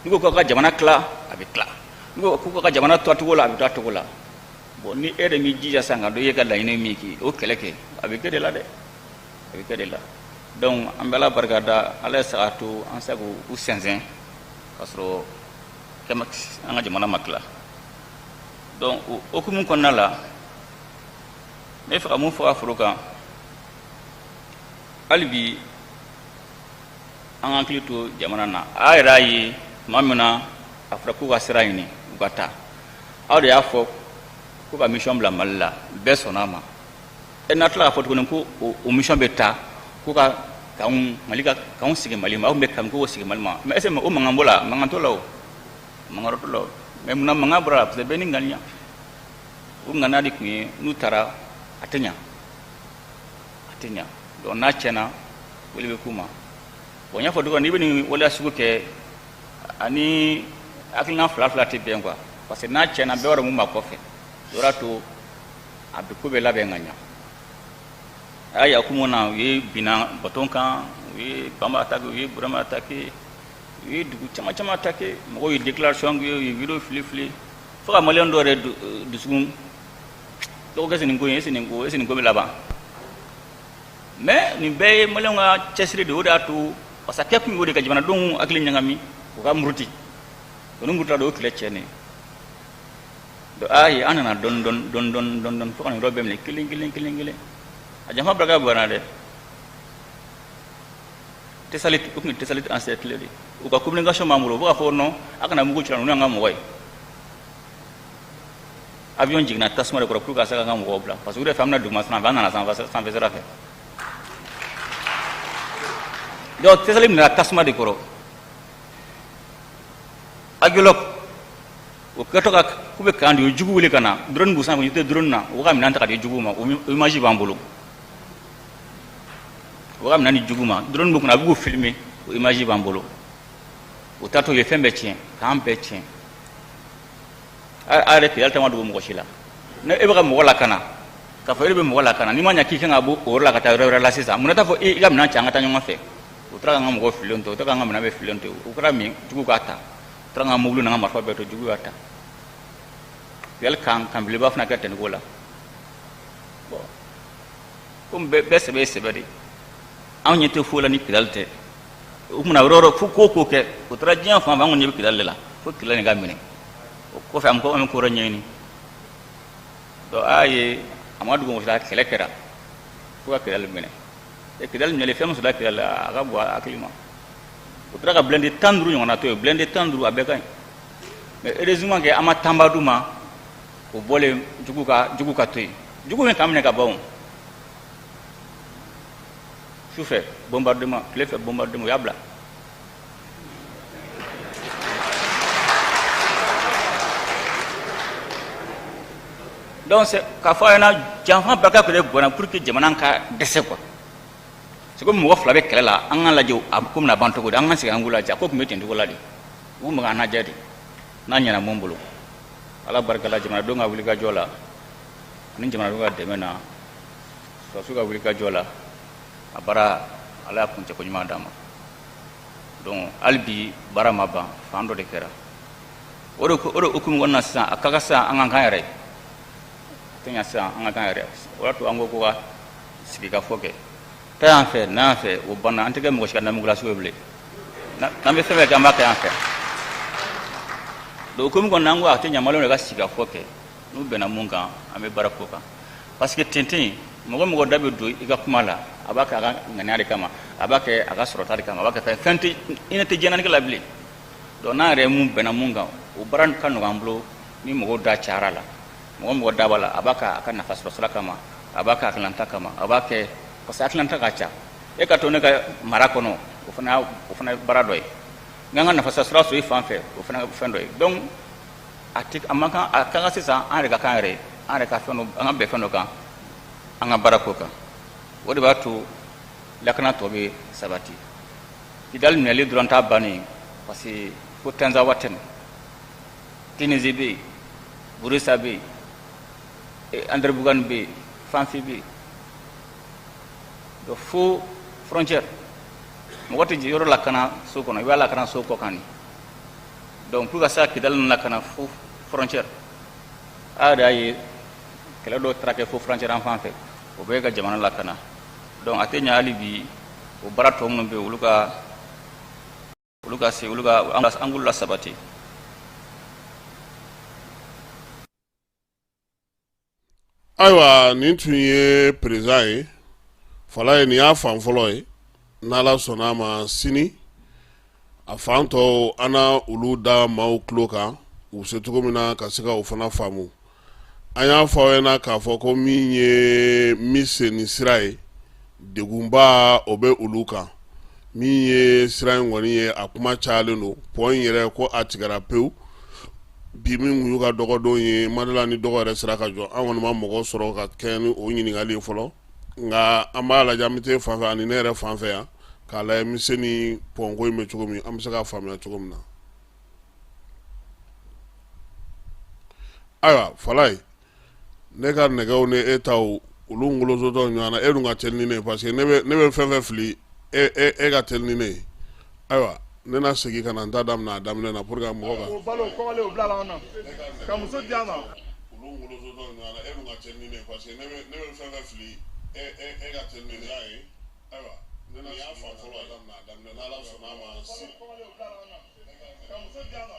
N'u ko k'aw ka jamana tila, a bɛ tila. N'u ko k'u ka jamana to a cogo la, a bɛ to a cogo la. Bon, ni e de m'i jija sisan ka dɔn i ye ka laɲini min kɛ, o kɛlɛ kɛ, a bɛ kɛ de la dɛ, a bɛ kɛ de la. Donc an bɛ Ala barika da, Ala ye saga to an se k'u sɛnsɛn k'a sɔrɔ an ka jamana ma tila. Donc o hukumu kɔnɔna la, n bɛ fɛ ka mun fɔ a foro kan hali bi, an ka hakili to jamana na. A yɛrɛ y'a ye tuma min na a fɔra k'u ka sira ɲini, u ka taa, aw de y'a fɔ k'u ka mission bila Mali la, bɛɛ sɔnna a ma. E n'a tila k'a fɔ tuguni ko o mission bɛ taa ko ka k'anw Mali ka k'anw sigi Mali ma, aw tun bɛ kami k'o sigi Mali ma. Mais est ce que o mankan b'o la? Mankan t'o la, o mankan t'o la. Mais munna mankan bɔra la? Parce que bɛɛ ni ŋaniya, o ŋaniya de tun ye n'u taara a tɛ ɲa, a tɛ ɲa. Donc n'a tiɲɛna, wele bɛ k'u ma. Bon, n y'a fɔ cogo min, n'i bɛ nin waleya sugu kɛ, ani hakilina fila fila tɛ bɛn quoi, parce que n'a tiɲɛna, bɛɛ b'a dɔn mun b'a kɔfɛ. O y'a to a bɛ ko bɛɛ labɛn ka ɲa. A y'a hukumu na, u ye binna baton kan, u ye Banba attaqué, u ye Burama attaqué, u ye dugu caman caman attaqué. Mɔgɔw ye déclaration kɛ, u ye vidéo fili fili, fo ka maliyɛn dɔw yɛrɛ dusukun dɔgɔ kɛ nin ko in, est nin ko, est nin ko bɛ laban. Mais nin bɛɛ ye maliyɛnw ka cɛsiri de ye. O de y'a to, parce que a kɛ kun ye o de ka jamanadenw hakili ɲagami, u ka muruti. Donc ni murutila, o ye kɛlɛ tiɲɛnen. Donc a ye an nana dɔɔni dɔɔni dɔɔni dɔɔni dɔɔni dɔɔni fo ka nin yɔrɔ bɛɛ minɛ kelen kelen kelen kelen. A janfa barika bonyana dɛ. Tessalit, o tun ye Tessalit encerclé de. U ka communication b'an bolo, u bɛ k'a fɔ non, a kana mugu ci, ninnu y'an ka mɔgɔ ye. Avion jiginna tasuma de kɔrɔ pour que ka se k'an ka mɔgɔw bila, parce que u yɛrɛ fɛ an bɛna duguma sira fɛ, an nana sanfɛ sira fɛ. Donc Tessalit minɛna tasuma de kɔrɔ. Aguelhok, o kɛtɔ ka k'u bɛ kan di, u ye jugu wele ka na, drone b'u sanfɛ, u tɛ drone na, u ka minɛn ta ka di jugu ma, o image b'an bolo. U ka minɛn di jugu ma, drone b'u kunna, a b'u filmer, o image b'an bolo. O taatɔ, u ye fɛn bɛɛ tiɲɛ, k'an bɛɛ tiɲɛ. A yɛrɛ Kidali ta ma dogo mɔgɔ si la. Ne e bɛ ka mɔgɔ lakana, k'a fɔ e bɛ mɔgɔ lakana, n'i ma ɲɛ k'i kan ka bɔ o yɔrɔ la ka taa yɔrɔ wɛrɛ la sisan, mun na t'a fɔ i ka minɛn cɛ, an ka taa ɲɔgɔn fɛ? U taara k'an ka mɔgɔw fililen to, u taara k'an ka minɛn bɛɛ fililen to. U kɛra min, jugu k'a ta. U taara k'an ka mobili n'an ka marifa bɛɛ to, jugu y'a ta. Kidali kan kan belebeleba fana kɛ tɛnɛko la. Bon, komi bɛɛ sɛbɛ ye sɛbɛ de, anw ɲɛ tɛ foyi la ni Kidali tɛ. O kumana yɔrɔ yɔrɔ fo ko ko kɛ, o taara diɲɛ fan fɛ, an kɔni ɲɛ bɛ Kidali de la, fo Kidali nin ka minɛ. O kɔfɛ, an bɛ ko wɛrɛ ɲɛɲini. Donc a ye a ma dugu mɔgɔ si la, kɛlɛ kɛra fo ka Kidali minɛ. E Kidali minɛlen, fɛn min sɔrɔla Kidali la, a ka bon hakili ma. O taara ka blindé 15 ɲɔgɔnna to yen, blindé 15, a bɛɛ ka ɲi. Mais heureusement que an ma tanba d'u ma, o bɔlen jugu ka to yen. Jugu min k'an minɛ ka ban, o sufɛ bombardement, tile fɛ bombardement, u y'a bila. Donc c'est k'a fɔ a ɲɛna, janfa barika tun de bɔnna pour que jamana ka dɛsɛ quoi. C'est comme mɔgɔ fila bɛ kɛlɛ la, an k'a lajɛ a ko bɛna ban cogo di, an ka sigi an k'u lajɛ. A ko tun bɛ ten cogo la de, u tun bɛ k'an lajɛ de n'a ɲɛna mun bolo. Ala barika la, jamanadenw ka wulikajɔ la ani jamanadenw ka dɛmɛ na, sɔrɔdasiw ka wulikajɔ la, a baara, Ala y'a kuncɛ ko ɲuman d'an ma. Donc hali bi baara ma ban, fan dɔ de kɛra. O de hukumu kɔnɔna na sisan, a ka kan sisan an ka kan yɛrɛ ye, a tɛ ɲa sisan an ka kan yɛrɛ. O y'a to an ko ko ka sigikafɔ kɛ, taa yan fɛ, na yan fɛ, o banna. An tɛ kɛ mɔgɔ si ka namugulaso ye bilen. N'an bɛ fɛn fɛn kɛ, an b'a kɛ yan fɛ. Donc hukumu kɔnɔna, an ko a tɛ ɲa, maliyɛnw de ka sigikafɔ kɛ. N'u bɛnna mun kan, an bɛ baara k'o kan, parce que tenten mɔgɔ mɔgɔ da bɛ don i ka kuma la, a b'a kɛ a ka ŋaniya de kama, a b'a kɛ a ka sɔrɔta de kama, a b'a kɛ fɛn fɛn tɛ i ne tɛ diɲɛnatigɛ la bilen. Donc n'an yɛrɛ ye mun bɛnna mun kan, o baara ka nɔgɔn an bolo. Ni mɔgɔw da cayara la, mɔgɔ mɔgɔ da b'a la, a b'a kɛ a ka nafa sɔrɔ sira kama, a b'a kɛ hakilinata kama, a b'a kɛ parce que hakilinata ka ca. E ka to ne ka mara kɔnɔ, o fana ye baara dɔ ye. N'an ka nafa sira sɔrɔ i fan fɛ, o fana fɛn dɔ ye. Donc a tɛ, a man kan, a kan ka sisan an yɛrɛ ka k'an yɛrɛ ye, an yɛrɛ ka fɛn dɔ, an ka bɛn fɛn dɔ kan, an ka baara k'o kan. O de b'a to lakana tɔ bɛ sabati. Kidali minɛli dɔrɔn t'a bannen, parce que fo Tinzaouatène, Tunisie bɛ yen, Burusa bɛ yen, Anderamboukane bɛ yen, Fanfi bɛ yen. Donc fo frontière, mɔgɔ tɛ yɔrɔ lakana so kɔnɔ, i b'a lakana so kɔ kan de. Donc pour ka se ka Kidali ninnu lakana fo frontière, a yɛrɛ y'a ye kɛlɛ dɔw taara kɛ fo frontière an fan fɛ, o bɛɛ ka jamana lakana. Donc a tɛ ɲɛ hali bi, o baara tɔ minnu bɛ yen, olu ka se olu ka an k'olu lasabati. Ayiwa, nin tun ye président ye Falaye, nin y'a fan fɔlɔ ye. N'Ala sɔnna a ma, sini a fan tɔw an na olu da maaw tulo kan, u bɛ se cogo min na ka se ka o fana faamu. An y'a fɔ aw ɲɛna k'a fɔ ko min ye Miseni sira ye, degunba o bɛ olu kan. Min ye sira in kɔni ye, a kuma cayalen don. Pont in yɛrɛ ko a tigɛra pewu bi, min kun y'u ka dɔgɔdon ye madala ni dɔgɔ yɛrɛ sera ka jɔ. An kɔni ma mɔgɔ sɔrɔ ka kɛ ni o ɲininkali ye fɔlɔ, nka an b'a lajɛ, an bɛ taa fan fɛ ani ne yɛrɛ fan fɛ yan k'a lajɛ Miseni pont ko in bɛ cogo min, an bɛ se k'a faamuya cogo min na. Ayiwa Falaye, ne ka nɛgɛw ni e taw olu ngolosotɔ ɲɔgɔn na, e dun ka teli ni ne ye, parce que ne bɛ fɛn fɛn fili, e ka teli ni ne ye. Ayiwa, ne na segin ka na n ta daminɛ a daminɛ na pour que mɔgɔ ka o balo kɔgɔlen o bila la an na ka muso di a ma. Olu ngolosotɔ ɲɔgɔn na, e dun ka teli ni ne ye, parce que ne bɛ fɛn fɛn fili, e ka teli ni ne ye. Ayiwa, ne na y'a fan fɔlɔ daminɛ a daminɛ, n'Ala sɔnna a ma si. Ka muso di a ma.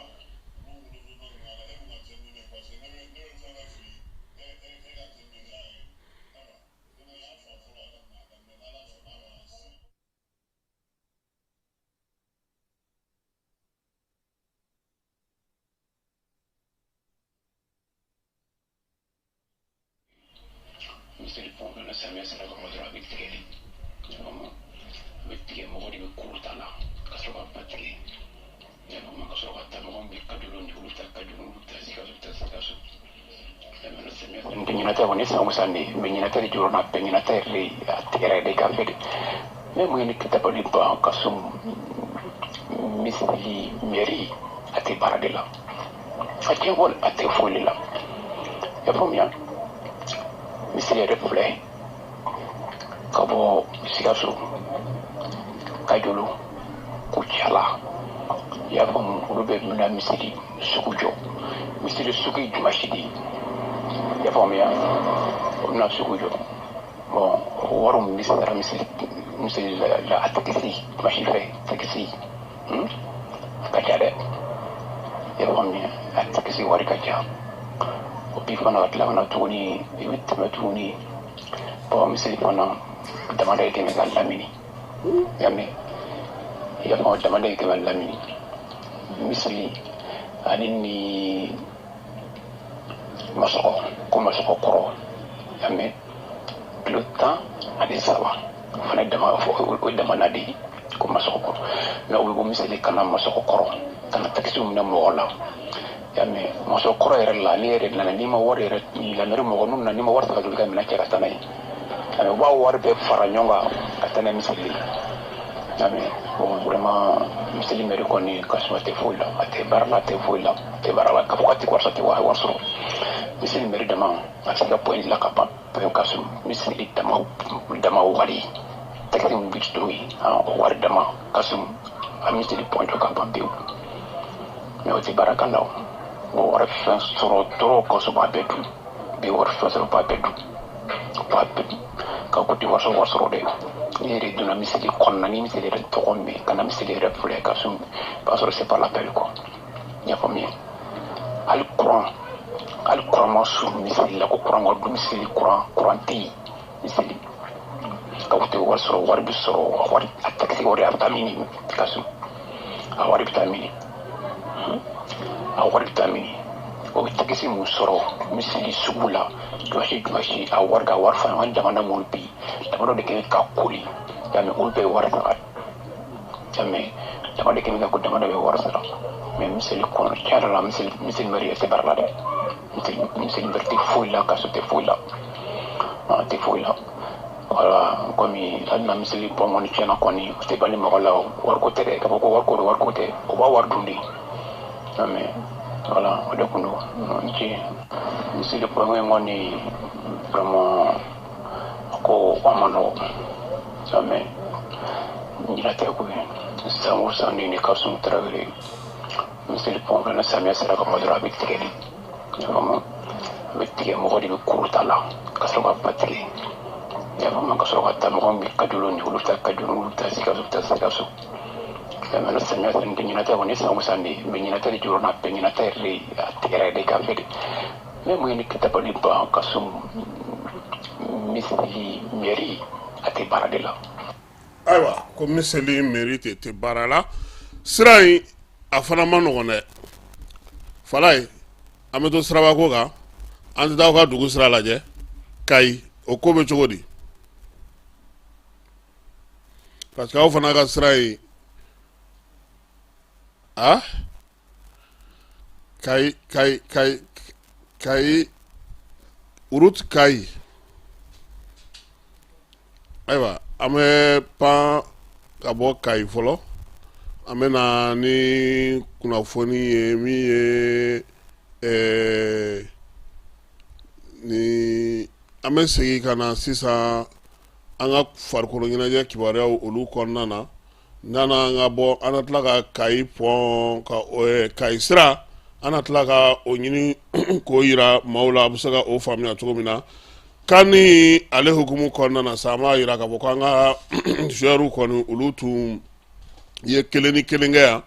Miseli pont na samiya sera ka dɔrɔn a bɛ tigɛ de, a bɛ tigɛ, mɔgɔ de bɛ kuru ta la ka sɔrɔ ka ba tigɛ, ka sɔrɔ ka taa. Mɔgɔ min bɛ Kajolo ni olu bɛ taa Kajolo, olu bɛ taa Sikaso, bɛ taa Sikaso. Ɲinata kɔni san o san de mɛ ɲinata de jɔrɔ na bɛɛ ɲinata yɛrɛ de a tigɛra yɛrɛ k'a fɛ de. Mɛ mun ye ne dabali ban ka so Miseli mairie a tɛ baara de la, a tɛ wali a tɛ foyi de la. I y'a faamuya, Miseli yɛrɛ filɛ ka bɔ Sikaso, Kajolo, Kucala, i y'a faamu, olu bɛɛ bɛna Miseli sugu jɔ. Miseli sugu ye dimanche de ye, i y'a faamuya, o bɛna sugu jɔ. Bon, wari min bɛ sara Miseli la a takisi dimanche fɛ, takisi a ka ca dɛ, i y'a faamuya, a takisi wari ka ca. O bi fana ka tila ka na tuguni, i bɛ tɛmɛ tuguni. Bon, Miseli fana damada ye kɛmɛ ka lamini, i y'a mɛn, i y'a faamu, damada ye kɛmɛ lamini. Miseli ani ni Masɔgɔ ko Masɔgɔ kɔrɔ, i y'a mɛn, kilo 13 o fana dama, o damana de ye ko Masɔgɔ kɔrɔ. Mɛ o bɛ bɔ Miseli ka na Masɔgɔ kɔrɔ ka na takisiw minɛ mɔgɔ la, i y'a mɛn. Masɔgɔ kɔrɔ yɛrɛ la, n'i yɛrɛ nana n'i ma wari yɛrɛ lamɛri mɔgɔ n'u nana n'i ma wari ta ka joli ka minɛn cɛ ka taa n'a ye, u b'a wari bɛɛ fara ɲɔgɔn kan ka taa n'a ye Miseli, i y'a mɛn. Bon, vraiment Miseli mairie kɔni ka suma tɛ foyi la, a tɛ baara la, a tɛ foyi la, a tɛ baara la. K'a fɔ k'a tɛ wari sɔrɔ, a tɛ wari sɔrɔ. Miseli mairie dama a bɛ se ka point dilan ka ban pewu ka sɔrɔ Miseli dama wari takisi min bɛ to yen, o wari dama ka sɔrɔ a Miseli point jɔ ka ban pewu. Mɛ o tɛ baara kan la, o wari fɛn sɔrɔ dɔrɔn ka sɔrɔ b'a bɛɛ dun, bɛ wari fɛn sɔrɔ b'a bɛɛ dun, b'a bɛɛ dun. Ka ko tɛ wari sɔrɔ, wari sɔrɔ dɛ. N'i yɛrɛ donna Miseli kɔnɔna, ni Miseli yɛrɛ tɔgɔ mɛn ka na Miseli yɛrɛ filɛ ka sɔrɔ b'a sɔrɔ c'est pas la peine quoi, i y'a faamuya. Hali courant, hali courant ma sɔrɔ Miseli la, ko courant ka dun Miseli, courant tɛ yen Miseli. Ka ko tɛ wari sɔrɔ, wari bɛ sɔrɔ, wari a takisi wari a bɛ taa mini ka sɔrɔ a wari bɛ taa mini, a wari bɛ taa mini. O bɛ takisi mun sɔrɔ Miseli sugu la dimanche, a wari ka wari fana an jamana minnu bi jamana de kɛ ka koli, y'a mɛn, olu bɛɛ ye wari sara, y'a mɛn. Jama de kɛmɛ ko dama dɔ bɛ wari sara, mais miseli kɔnɔ, tiɲɛ yɛrɛ la, miseli mairie tɛ baara la dɛ. Miseli mairie tɛ foyi la, kaso tɛ foyi la, a tɛ foyi la. Voilà, komi hali na miseli pont kɔni tiɲɛna kɔni, o tɛ bali mɔgɔ la. Wariko tɛ dɛ, k'a fɔ ko wariko don, wariko tɛ, o b'a wari dun de. Mais voilà, o de kun don. N ce miseli pont in kɔni, vraiment, ko a ma nɔgɔ, mais ɲinɛ tɛ koyi. San o san, ni Kasum Tarawele, miseli pont fana, samiya sera ka bɔ dɔrɔn, a bɛ tigɛ de. Vraiment, a bɛ tigɛ, mɔgɔ de bɛ kuru ta la ka sɔrɔ ka ba tigɛ. Vraiment, ka sɔrɔ ka taa, mɔgɔ min bɛ Kajolo ni olu bɛ taa Kajolo, olu bɛ taa Sikaso, bɛ taa Sikaso. Mais samiya sera, tɛ ɲinɛ tɛ kɔni, san o san de, mais ɲinɛ tɛ de jɔrɔ n'a bɛɛ, ɲinɛ tɛ yɛrɛ de, a tigɛra de k'a fɛ de. Mais mun ye ne dabali ban, Kasum, miseli mairie a tɛ baara de la. Ayiwa, ko miseli mairie tɛ baara la. Sira in, a fana ma nɔgɔn dɛ. Falaye, an bɛ to sirabako kan, an tɛ taa aw ka dugu sira lajɛ Kayi, o ko bɛ cogo di? Parce que aw fana ka sira in, a Kayi, Kayi, Kayi, Kayi, route Kayi. Ayiwa, an bɛ pan ka bɔ Kayi fɔlɔ, an bɛ na ni kunnafoni ye min ye ni an bɛ segin ka na sisan an ka farikolo ɲɛnajɛ kibaruyaw olu kɔnɔna na. Nana an ka bɔ, an na tila ka Kayi pont ka Kayi sira, an na tila ka o ɲini k'o yira maaw la, a bɛ se ka o faamuya cogo min na. CAN ale hukumu kɔnɔna na sa, an b'a yira k'a fɔ ko an ka joueurs kɔni, olu tun ye 1-1 kɛ yan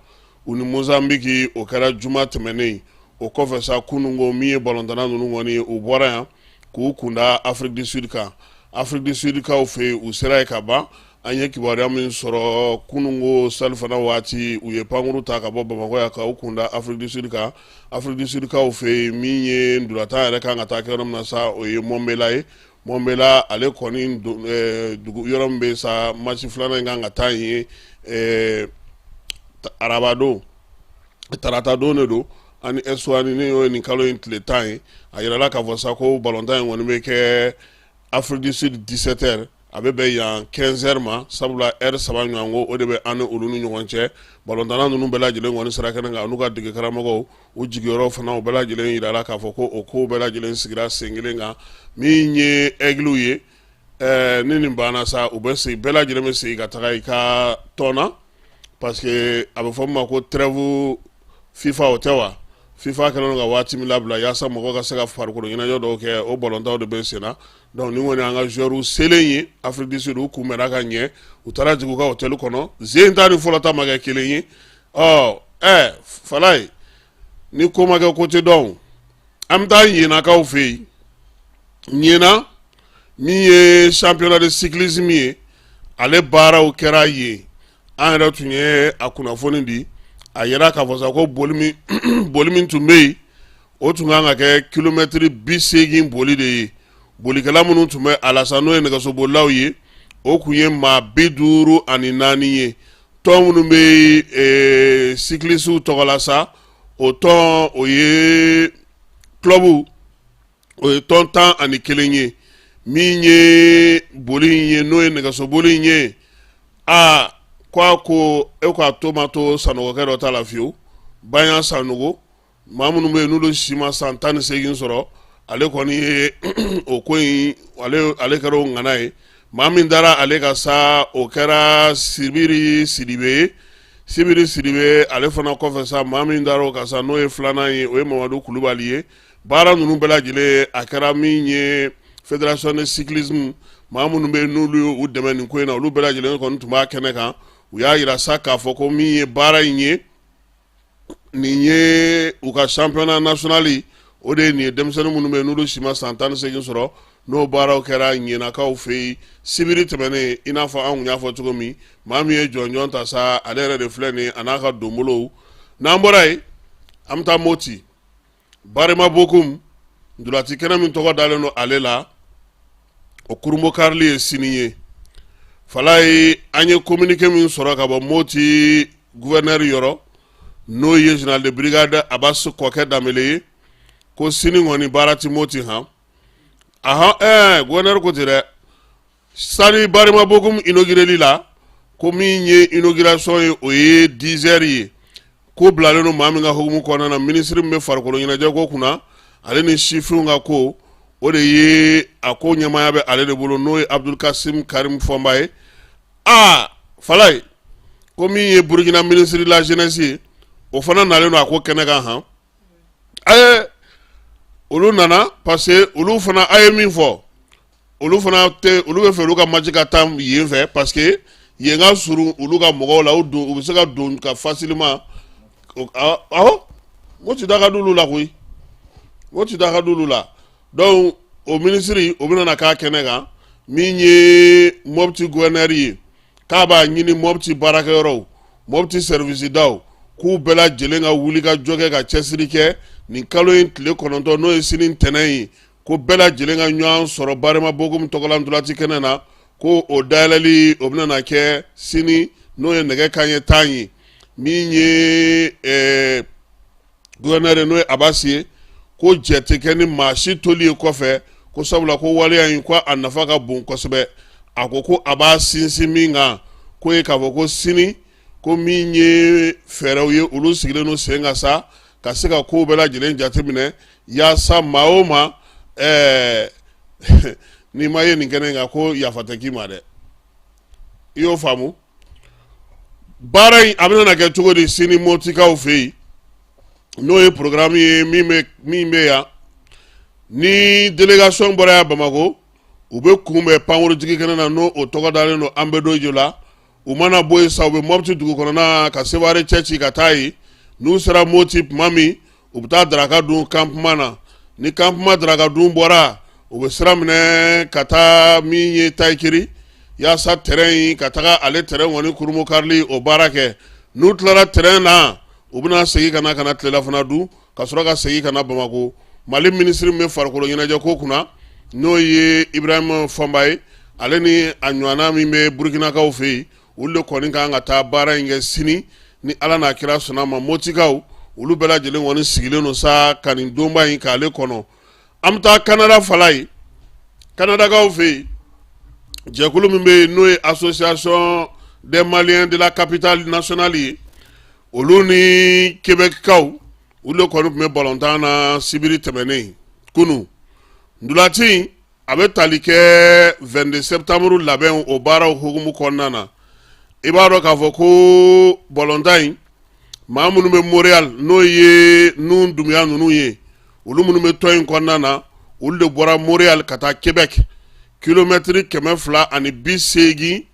u ni Mozambique, o kɛra juma tɛmɛnen. O kɔfɛ sa, kununko, min ye balontanna ninnu kɔni, u bɔra yan k'u kunda Afrique du Sud kan. Afrique du Sud kaw fɛ yen, u sera yen ka ban. An ye kibaruya min sɔrɔ, kununko salifana waati, u ye pankuru ta ka bɔ Bamakɔ yan k'u kunda Afrique du Sud kan. Afrique du Sud kaw fɛ yen, min ye ntolatan yɛrɛ kan ka taa kɛ yɔrɔ min na sa, o ye Mɔnbela ye. Mɔnbela ale kɔni, dugu yɔrɔ min bɛ sa, match filanan in kan ka taa yen arabadon, tarata don de don, ani Eswatini, ni y'o ye nin kalo in tile 10 ye. A yirala k'a fɔ sa ko balontan in kɔni bɛ kɛ Afrique du Sud 17 heures, a bɛ bɛn yan 15 heures ma, sabula heure 3 ɲɔgɔn ko o de bɛ an ni olu ni ɲɔgɔn cɛ. Balontanna ninnu bɛɛ lajɛlen kɔni sera kɛnɛ kan, n'u ka dege karamɔgɔw, u jigiyɔrɔ fana, u bɛɛ lajɛlen yirala k'a fɔ ko o kow bɛɛ lajɛlen sigira sen kelen kan. Min ye Aigles ye, ni nin banna sa, u bɛ segin, bɛɛ lajɛlen bɛ segin ka taga i ka tɔn na, parce que a bɛ fɔ min ma ko trêve FIFA, o tɛ wa? FIFA kɛlen don ka waati min labila yaasa mɔgɔ ka se ka farikolo ɲɛnajɛ dɔw kɛ, o balontanw de bɛ sen na. Donc nin kɔni, an ka joueurs selen ye Afrique du Sud, u kunbɛnna ka ɲɛ, u taara jigin u ka hôtel kɔnɔ. Zen ta ni fɔlɔ ta ma kɛ kelen ye. Ɔ ɛ Falaye, ni ko ma kɛ, ko tɛ dɔn. An bɛ taa Ɲɛnakaw fɛ yen. Ɲɛna, min ye championnat de cyclisme ye, ale baaraw kɛra yen. An yɛrɛ tun ye a kunnafoni di, a yira k'a fɔ sa ko boli min tun bɛ yen, o tun kan ka kɛ kilomɛtiri 80 boli de ye. Bolikɛla minnu tun bɛ a la sa, n'o ye nɛgɛsobolilaw ye, o tun ye maa 54 ye. Tɔn minnu bɛ cyclistew tɔgɔ la sa, o tɔn, o ye club, o ye tɔn 11 ye. Min ye boli in ye, n'o ye nɛgɛsoboli in ye, aa ko a ko e k'a to ma to Sanɔgɔkɛ dɔ ta la fiyewu, Bayan Sanogo. Maa minnu bɛ yen n'olu si ma san 18 sɔrɔ, ale kɔni ye o ko in, ale kɛra o ŋana ye. Maa min dara ale ka sa, o kɛra Sibiri Sidibe ye. Sibiri Sidibe ale fana kɔfɛ sa, maa min dara o kan sa, n'o ye filanan ye, o ye Mamadu Kulubali ye. Baara ninnu bɛɛ lajɛlen, a kɛra min ye fédération de cyclisme, maa minnu bɛ yen n'olu ye u dɛmɛ nin ko in na, olu bɛɛ lajɛlen kɔni tun b'a kɛnɛ kan. U y'a yira sa k'a fɔ ko min ye baara in ye, nin ye u ka championnat national, o de ye nin ye. Denmisɛnnin minnu bɛ yen n'olu si ma san 18 sɔrɔ, n'o baaraw kɛra Ɲɛnakaw fɛ yen sibiri tɛmɛnen, i n'a fɔ an tun y'a fɔ cogo min, maa min ye jɔnjɔn ta sa, ale yɛrɛ de filɛ nin ye, a n'a ka donbolow. N'an bɔra yen, an bɛ taa Moti, Barima Bokum, ntolaci kɛnɛ min tɔgɔ dalen don ale la, o kurunbonkarili ye sini ye. Falaye, an ye communiqué min sɔrɔ ka bɔ Moti gouverneur yɔrɔ, n'o ye général de brigade Abbas Kɔkɛ Danbele ye, ko sini kɔni baara ti Moti han. Ahan, gouverneur ko ten dɛ, stade Barima Bokum inaugureli la, ko min ye inauguration ye, o ye 10 heures ye. Ko bilalen don maa min ka hukumu kɔnɔna na, minisiri min bɛ farikolo ɲɛnajɛ ko kunna ale ni sifinw ka ko, o de ye a ko ɲɛmaaya bɛ ale de bolo, n'o ye Abdul Kasim Karim Fɔnba ye. Aa Falaye, ko min ye Burukina ministre de la jeunesse ye, o fana nalen don a ko kɛnɛ kan han. Ɛɛ, olu nana parce que olu fana, a ye min fɔ, olu fana tɛ, olu bɛ fɛ olu ka match ka taa yen fɛ, parce que yen ka surun olu ka mɔgɔw la, u don, u bɛ se ka don ka facilement. Awɔ, Moti da ka di olu la koyi, Moti da ka di olu la. Donc o minisiri, o bɛna na k'a kɛnɛ kan. Min ye Mɔpti gouverneur ye, k'a b'a ɲini Mɔpti baarakɛyɔrɔw, Mɔpti service daw, k'u bɛɛ lajɛlen ka wuli ka jɔ kɛ, ka cɛsiri kɛ nin kalo in tile 9, n'o ye sini ntɛnɛn ye, ko bɛɛ lajɛlen ka ɲɔgɔn sɔrɔ Barima Bokum tɔgɔla ntolaci kɛnɛ na, ko o dayɛlɛli, o bɛna na kɛ sini, n'o ye nɛgɛ kanɲɛ 10 ye. Min ye gouverneur, n'o ye Abasi ye, ko jɛ tɛ kɛ ni maa si toli ye kɔfɛ, ko sabula ko waleya in, ko a nafa ka bon kosɛbɛ. A ko ko a b'a sinsin min kan, k'o ye k'a fɔ ko sini, ko min ye fɛɛrɛw ye, olu sigilen don sen kan sa, ka se ka kow bɛɛ lajɛlen jateminɛ, yaasa maa o maa, n'i ma ye nin kɛnɛ in kan, ko yafa tɛ k'i ma dɛ. I y'o faamu? Baara in, a bɛna na kɛ cogo di sini Motikaw fɛ yen, n'o ye programme ye min bɛ yan? Ni délégation bɔra yan Bamakɔ, u bɛ kunbɛn pankurujigi kɛnɛ na, n'o o tɔgɔ dalen don Anbedojo la. U mana bɔ yen sa, u bɛ Mɔpti dugu kɔnɔna ka Seware cɛ ci ka taa yen. N'u sera Moti tuma min, u bɛ taa daraka dun campement na. Ni campement daraka dun bɔra, u bɛ sira minɛ ka taa min ye Tayikiri, yaasa terrain in ka taga ale terrain kɔni kurumo karili, o baara kɛ. N'u tilara terrain na, u bɛna segin ka na tilelafana dun, ka sɔrɔ ka segin ka na Bamakɔ. Mali minisiri min bɛ farikolo ɲɛnajɛ ko kunna, n'o ye Ibrahima Fɔnba ye, ale ni a ɲɔgɔnna min bɛ Burukinakaw fɛ yen, olu de kɔni kan ka taa baara in kɛ sini, ni Ala n'a kira sɔnna ma. Motikaw, olu bɛɛ lajɛlen kɔni sigilen don sa ka nin donba in k'ale kɔnɔ. An bɛ taa Kanada fala ye. Kanadakaw fɛ yen, jɛkulu min bɛ yen, n'o ye Association des Maliens de la capitale nationale ye, olu ni Québeckaw, olu de kɔni tun bɛ balontan na sibiri tɛmɛnen. Kunun ntolaci, a bɛ tali kɛ 22 septembre labɛn, o baaraw hukumu kɔnɔna na. I b'a dɔn k'a fɔ ko balontan in, maa minnu bɛ Montréal, n'o ye nun Dunbiya ninnu ye, olu minnu bɛ tɔn in kɔnɔna na, olu de bɔra Montréal ka taa Québec, kilomɛtiri 287,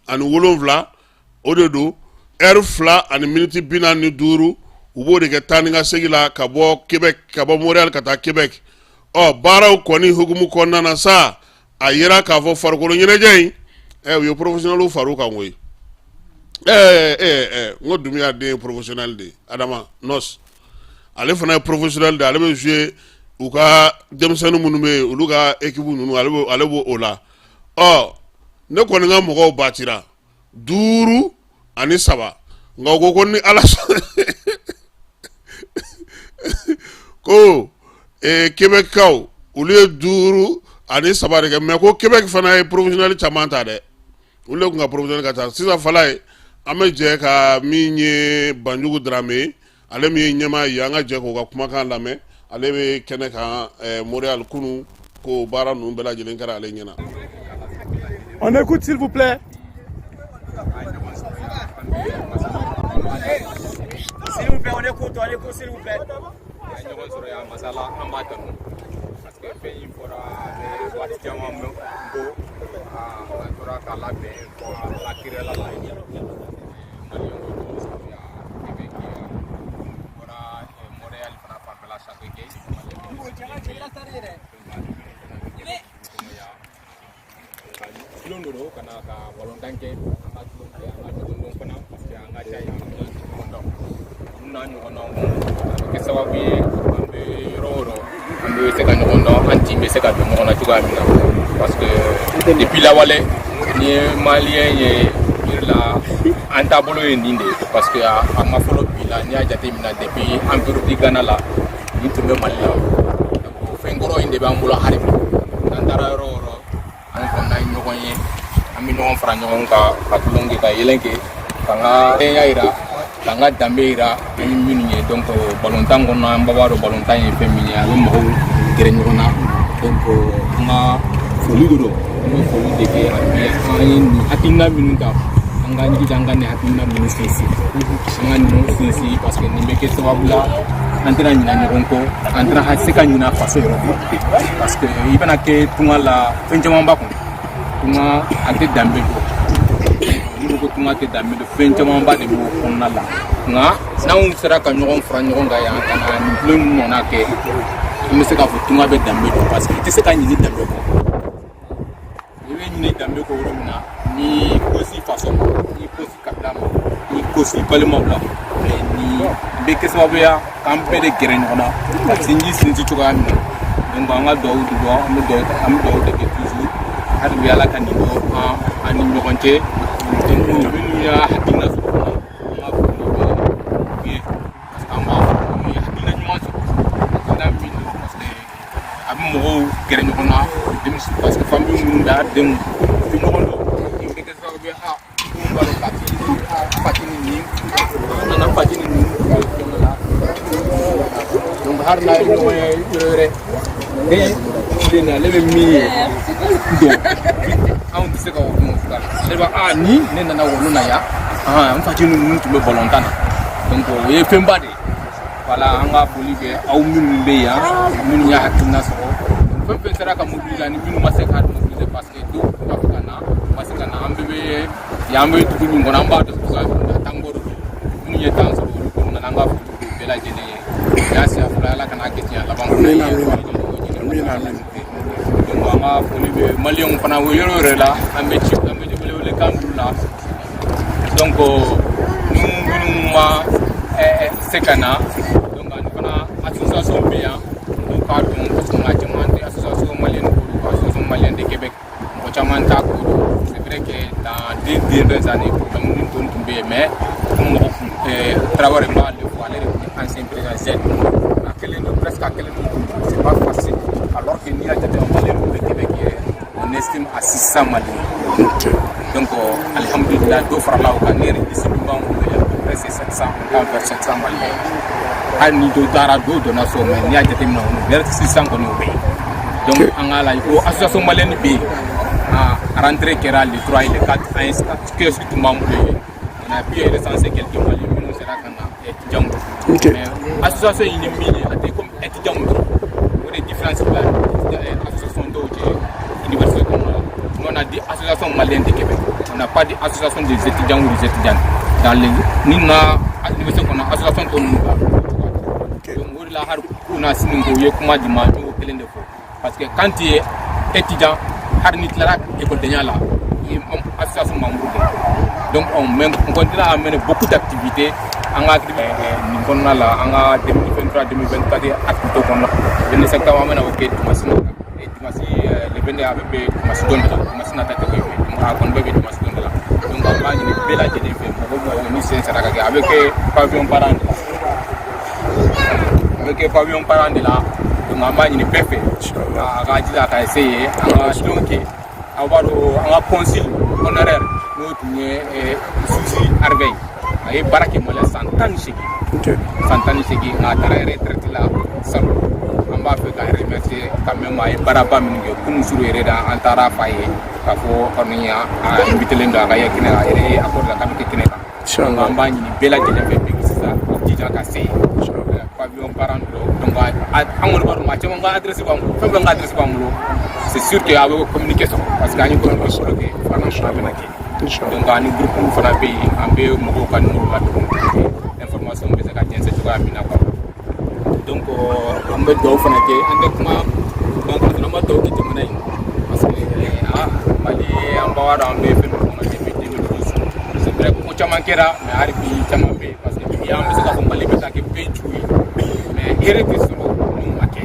o de don ɛri 2 ani miniti 45, u b'o de kɛ taa ni ka segin la ka bɔ Québec, ka bɔ Montréal ka taa Québec. Ɔ, baaraw kɔni hukumu kɔnɔna na sa, a yira k'a fɔ farikolo ɲɛnajɛ in, u ye professionnels far'u kan koyi. Ɛɛ ɛɛ ɛɛ n ko Dunbiya den ye professionnel de ye, Adama Nos, ale fana ye professionnel de ye. Ale bɛ jouer u ka denmisɛnnin minnu bɛ yen, olu ka équipe ninnu, ale b'o o la. Ɔ, ne kɔni ka mɔgɔw batira 5-3, nka u ko ko ni Ala sɔnna ko Québeckaw, olu ye 5-3 de kɛ, mais ko Québec fana ye professionnel caman ta dɛ, olu de tun ka professionnel ka ca. Sisan fala ye, an bɛ jɛ ka min ye Banjugu Darame ye, ale min ye ɲɛmaa ye, an ka jɛ k'o ka kumakan lamɛn. Ale bɛ kɛnɛ kan Montréal kunun, ko baara ninnu bɛɛ lajɛlen kɛra ale ɲɛna. On écoute, s'il vous plaît. S'il vous plaît, on écoute, s'il vous plaît. Ɲɔgɔn sɔrɔ yan masala, an b'a tanu parce que fɛn in fɔra a bɛ waati caman bɔ, an tora k'a labɛn fɔ a kirala la. Maliyɛnw bɛ ɲɔgɔn sɔrɔ yan Québec, bɔra Montréal fana fanfɛla Châteauguay. Maliyɛnw tulon don ka na ka balontan kɛ, an ka tulon kɛ, an ka ɲɔgɔn dɔn fana, parce que an ka ca yan, an bɛ ɲɔgɔn dɔn. Ninnu n'a ɲɔgɔnnaw, a bɛ kɛ sababu ye, an bɛ yɔrɔ o yɔrɔ, an bɛ se ka ɲɔgɔn dɔn, an tin bɛ se ka don ɲɔgɔn na cogoya min na, parce que depuis lawale, ni ye maliyɛn ye La an taabolo ye nin de ye, parce que a ma fɔlɔ bi la. N'i y'a jateminɛ, depuis Empire du Ghana la, nin tun bɛ Mali la. Donc o fɛn kɔrɔ in de b'an bolo hali bi. N'an taara yɔrɔ o yɔrɔ, an kɔni n'an ye ɲɔgɔn ye, an bɛ ɲɔgɔn fara ɲɔgɔn kan ka tulon kɛ, ka yɛlɛn kɛ, k'an ka denya yira, k'an ka danbe yira an ye minnu ye. Donc balontan kɔnɔ, an bɛɛ b'a dɔn balontan ye fɛn min ye, a bɛ mɔgɔw gɛrɛ ɲɔgɔn na. Donc an ka foli de don, an bɛ foli de kɛ. An ye nin hakilina minnu ta, an k'an jija an ka nin hakilina ninnu sinsin, an ka ninnu sinsin, parce que nin bɛ kɛ sababu la an tɛna ɲina ɲɔgɔn kɔ, an tɛna se ka ɲina faso yɛrɛ kɔ, parce que i bɛna kɛ tunga la, fɛn caman b'a kɔnɔ. Tunga a tɛ danbe dɔn. N'u ko tunga tɛ danbe dɔn, fɛn camanba de b'o kɔnɔna la. Nka n'anw sera ka ɲɔgɔn fara ɲɔgɔn kan yan ka na nin tulon ninnu nɔna kɛ, an bɛ se k'a fɔ tunga bɛ danbe dɔn, parce que i tɛ se ka ɲini danbe kɔ. I bɛ ɲini danbe kɔ yɔrɔ min na, ni ko si faso ma, ni ko si kabila ma, ni ko si balimaw la, ni bɛ kɛ sababu ye k'an bɛɛ de gɛrɛ ɲɔgɔn na ka sinji sinsin cogoya min na. Donc an ka duwawu de bɔ, an bɛ duwawu de kɛ toujours hali bi, Ala ka nin bɔ an ni ɲɔgɔn cɛ. Donc minnu y'a hakilina sɔrɔ fana, an ka foli bɛ u ye, parce que an b'a fɔ u ye hakilina ɲuman sɔrɔ, hakilina min don, parce que a bɛ mɔgɔw gɛrɛ ɲɔgɔn na, denmisɛn, parce que famille minnu bɛ a denw u tɛ ɲɔgɔn dɔn. Nin bɛ kɛ sababu ye, a minnu b'a dɔn Fati, Fati ni nin, an nana Fati ni nin kɔnɔna la. Donc hali n'a ye ɲɔgɔn ye yɔrɔ wɛrɛ, den den nin ale bɛ min ye dɔn, anw tɛ se ka o dɔn o cogoya la. Ale b'a a ni ne nana wolo na yan, n Fati ninnu tun bɛ balontan na. Donc o ye fɛnba de ye. Voilà, an ka foli bɛ aw minnu bɛ yan, minnu y'a hakilina sɔrɔ, fɛn fɛn sera ka mobiliser ani minnu ma se ka mobiliser, parce que dɔw tun b'a fɛ ka na, u ma se ka na. An bɛɛ bɛ yan, an bɛ dugu min kɔnɔ, an b'a dɔn cogoya min na, tango de don. Minnu ye temps sɔrɔ, olu kɔni nana. An ka foli bɛ bɛɛ lajɛlen ye. O y'a siɲɛ fɔlɔ ye, Ala kana kɛ tiɲɛ laban fana ye. Donc an ka foli bɛ maliyɛnw fana o yɔrɔ yɛrɛ la. An bɛ ci, an bɛ wele kan d'u la. Donc ni minnu ma se ka na, donc ani fana association bɛ yan, mɔgɔw k'a dɔn, parce que maa caman tɛ association malienne ko dɔn, association malienne de Québec, mɔgɔ caman t'a ko dɔn. C'est vrai que dans 2 dernières années, problème ni tun tun bɛ yen, mais comme mɔgɔ kun Traoré b'ale fɔ, ale de tun ye ancien président Z, a kɛlen don presque, a kɛlen don, c'est pas facile, alors que n'i y'a jateminɛ, maliyɛn bɛ Québec yɛrɛ, on estime à 600 Maliens. Donc alhamdulillah, dɔ farala o kan. Ne yɛrɛ liste min b'an bolo yan, à peu près c'est 700, on tend vers 700 Maliens. Hali ni dɔw taara, dɔw donna so, mais n'i y'a jateminɛ, o vers 600 kɔni o bɛ yen. Donc an k'a lajɛ, o association malienne bɛ yen. A rentrée kɛra le 3 et le 4, an ye kiosque tun b'an bolo yen, on a pu recenser quelques Maliens minnu sera ka na, étudiants. Mais association in ye min ye, a tɛ comme étudiants dɔrɔn. O de différence bɛ association dɔw cɛ université kɔnɔna la. Nous, on a dit association malienne de Québec, on n'a pas dit association des étudiants ou des étudiantes dans les ni na université kɔnɔ, association tɔ ninnu b'a. Donc o de la, hali kunna sini ko u ye kuma di ma, n y'o kelen de fɔ, parce que quand tu es étudiant, hali ni tilara écoledenya la, i ye association membre de ye. Donc on continue à mener beaucoup d'activités. An ka nin kɔnɔna la, an ka 2023 2024 activité kɔnɔna, 22 septembre, an bɛna o kɛ dimanche nata, dimanche le 22, a bɛ bɛn dimanche don de la. Dimanche nata tɛ koyi, a kɔni bɛɛ bɛ dimanche don de la. Donc an b'a ɲini bɛɛ lajɛlen fɛ, mɔgɔ mɔgɔ ni sen sera ka kɛ, a bɛ kɛ pavillon parent de la, a bɛ kɛ pavillon parent de la. Donc an b'a ɲini bɛɛ fɛ a ka jija ka essayer an ka don kɛ. Aw b'a dɔn, an ka consul honoraire, n'o tun ye Susi Arvey, a ye baara kɛ Mali la san 18, san 18, nka a taara retraite la salon. An b'a fɛ ka remercier quand même, a ye baaraba minnu kɛ. Kunun suru yɛrɛ da, an taara f'a ye k'a fɔ kɔni a invité len don a ka ye kɛnɛ kan, a yɛrɛ ye accord la k'a bɛ kɛ kɛnɛ kan. Donc an b'a ɲini bɛɛ lajɛlen fɛ bi sisan, jija ka se pavillon parent dɔ. Donc an kɔni b'a dɔn, maa caman ka adresse b'an bolo, fɛn fɛn ka adresse b'an bolo, c'est sûr que a bɛ communiquer sɔrɔ, parce que an ye communiquer sɔrɔ kɛ filanan fana bɛna kɛ. Donc ani groupe fana bɛ yen, an bɛ mɔgɔw ka numéro ladon, information bɛ se ka jɛnsɛn cogoya min na quoi. Donc an bɛ dugawu fana kɛ, an tɛ kuma ban, an b'a dugawu kɛ jamana ye, parce que ah, Mali, an b'a dɔn an bɛ fɛn min kɔnɔ depuis 2012. C'est vrai, ko caman kɛra, mais hali bi caman bɛ yen, parce que bi an bɛ se k'a fɔ Mali bɛ taa kɛ bɛɛ jugu ye, mais hɛrɛ tɛ sɔrɔ n'o ma kɛ,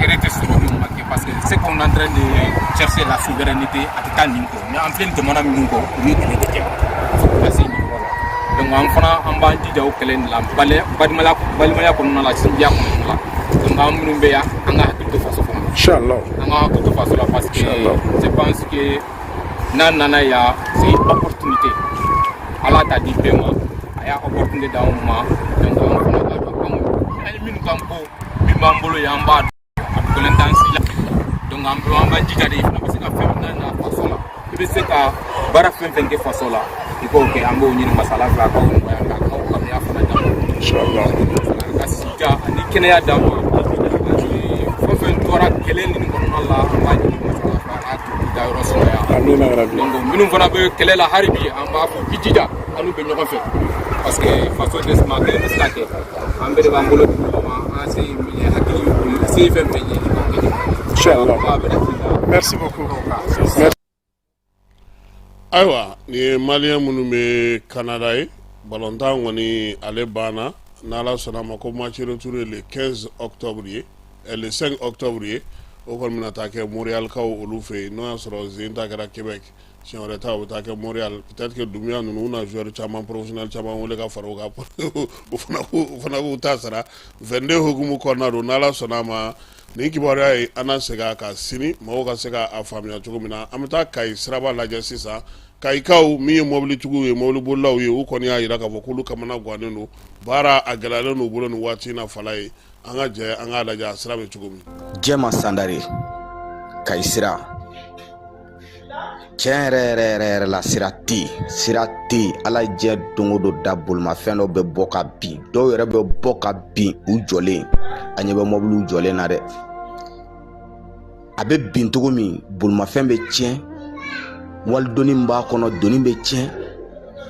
hɛrɛ tɛ sɔrɔ n'o ma kɛ, parce que Ce qu'on est en train de chercher, la souveraineté, a tɛ taa nin kɔ. Mais an filɛ nin jamana minnu kɔ, olu ye kɛlɛ de kɛ fo ka se nin yɔrɔ la. Donc an fana, an b'an jija o kɛlɛ nin la, balimaya, balimaya kɔnɔna la, sinjiya kɔnɔna la. Donc an minnu bɛ yan, an ka hakili to faso fana la. Inchallah. An ka hakili to faso la, parce que je pense que n'an nana yan, c'est une opportunité. Ala t'a di bɛɛ ma, a y'a opportunité d'anw ma. Donc an fana b'a dɔn anw an ye minnu kan ko min b'an bolo yan, an b'a dɔn a dogolen t'an si la. Donc an bɛ an b'an jija de fana bɛ se ka fɛn min na faso la, i bɛ se ka baara fɛn fɛn kɛ faso la, i k'o kɛ. An b'o ɲini masala fɛ, a k'o nɔgɔya, k'a k'aw kanuya fana d'an ma. Inchallah. Ka sija ani kɛnɛya d'an ma. Fɛn fɛn tora kɛlɛ nin kɔnɔna la, an b'a ɲini masala fɛ, a k'a dayɔrɔ sumaya. Amina yarabi. Donc minnu fana bɛ kɛlɛ la hali bi, an b'a fɔ i jija, an n'u bɛ ɲɔgɔn fɛ, parce que faso dɛsɛ maa kelen bɛ se ka kɛ. An bɛɛ de b'an bolo di ɲɔgɔn ma, an se ye min ye, hakili ye, se ye fɛn fɛn ye, i k'o kɛ. Inchallah. Ala bɛ hakili la. Merci beaucoup. Merci. Ayiwa, nin ye Maliyɛn minnu bɛ Canada ye. Balontan kɔni, ale banna. N'Ala sɔnna a ma, ko match retour ye le 15 octobre ye, le 5 octobre ye. O kɔni bɛna taa kɛ Montréal kaw olu fɛ yen. N'o y'a sɔrɔ zen ta kɛra Québec, siɲɛ wɛrɛ ta o bɛ taa kɛ Montréal. Peut-être que Doumbia ninnu na joueur caman, professionnel caman wele ka fara u kan, o fana b'u ta sara. 22 hukumu kɔnɔna don. N'Ala sɔnna a ma, nin kibaruya ye, an na segin a kan sini, mɔgɔw ka se k'a faamuya cogo min na. An bɛ taa Kayi siraba lajɛ sisan. Kayikaw min ye mobilitigiw ye, mobilibolilaw ye, u kɔni y'a jira k'a fɔ k'olu kamana gannen don, baara a gɛlɛyalen don u bolo nin waati in na. Fala ye, an ka jɛ an k'a lajɛ a sira bɛ cogo min. Jɛma Sandare, Kayi sira, tiɲɛ yɛrɛ yɛrɛ yɛrɛ yɛrɛ la, sira tɛ yen, sira tɛ yen. Ala ye diɲɛ don o don da, bolimafɛn dɔw bɛ bɔ ka bin, dɔw yɛrɛ bɛ bɔ ka bin u jɔlen. A ɲɛ bɛ mɔbiliw jɔlen na dɛ. A bɛ bin cogo min, bolimafɛn bɛ tiɲɛ, wali doni min b'a kɔnɔ, doni bɛ tiɲɛ.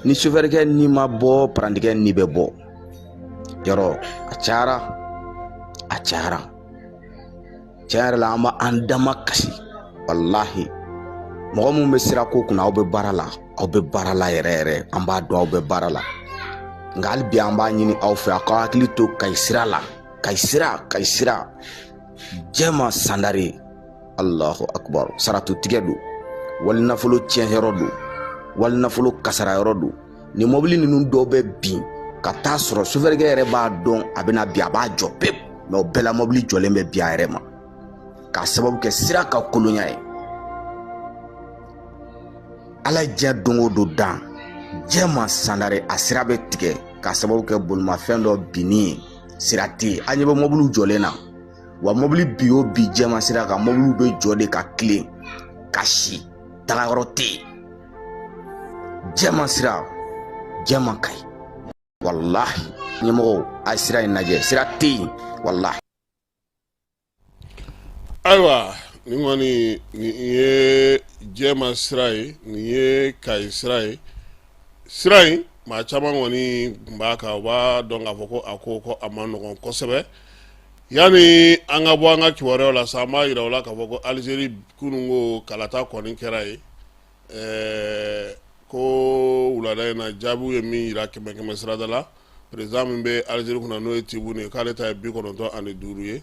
Ni sofɛrikɛ ni ma bɔ, parantikɛ ni bɛ bɔ. Yɔrɔ a cayara, a cayara tiɲɛ yɛrɛ la. An b'an dama kasi walahi. Mɔgɔ minnu bɛ sira ko kunna, aw bɛ baara la, aw bɛ baara la yɛrɛ yɛrɛ, an b'a dɔn aw bɛ baara la. Nka hali bi an b'a ɲini aw fɛ, aw ka hakili to Kayi sira la. Kayi sira, Kayi sira, Jɛma Sandare, Alahu akubaru. Saratu tigɛ don, wali nafolo tiɲɛ yɔrɔ don, wali nafolo kasara yɔrɔ don. Nin mɔbili ninnu dɔw bɛ bin ka taa sɔrɔ sofɛrikɛ yɛrɛ b'a dɔn a bɛna bin, a b'a jɔ pewu, mɛ o bɛɛ la mɔbili jɔlen bɛ bin a yɛrɛ ma, k'a sababu kɛ sira ka kolonya ye. Ala ye diɲɛ don o don dan, Jɛma Sandare a sira bɛ tigɛ k'a sababu kɛ bolimafɛn dɔ binni ye. Sira tɛ yen, an ɲɛ bɛ mɔbiliw jɔlen na. Wa mɔbili bi o bi Jɛma sira kan, mɔbiliw bɛ jɔ de ka tilen ka si, tagayɔrɔ tɛ yen. Jɛma sira, Jɛma Kayi, walahi ɲɛmɔgɔw, a ye sira in lajɛ, sira tɛ yen walahi. Ayiwa, nin kɔni nin ye Jɛma sira ye, nin ye Kayi sira ye. Sira in, maa caman kɔni tun b'a kan, u b'a dɔn k'a fɔ ko a ko a ma nɔgɔn kosɛbɛ. Yanni an ka bɔ an ka kibaruyaw la sa, an b'a jira u la k'a fɔ ko Alizeri kununko kalata kɔni kɛra yen. Ko wulada in na, jaabiw ye min jira kɛmɛ kɛmɛ sirada la, président min bɛ Alizeri kunna, n'o ye Tebboune ye, k'ale ta ye 95 ye.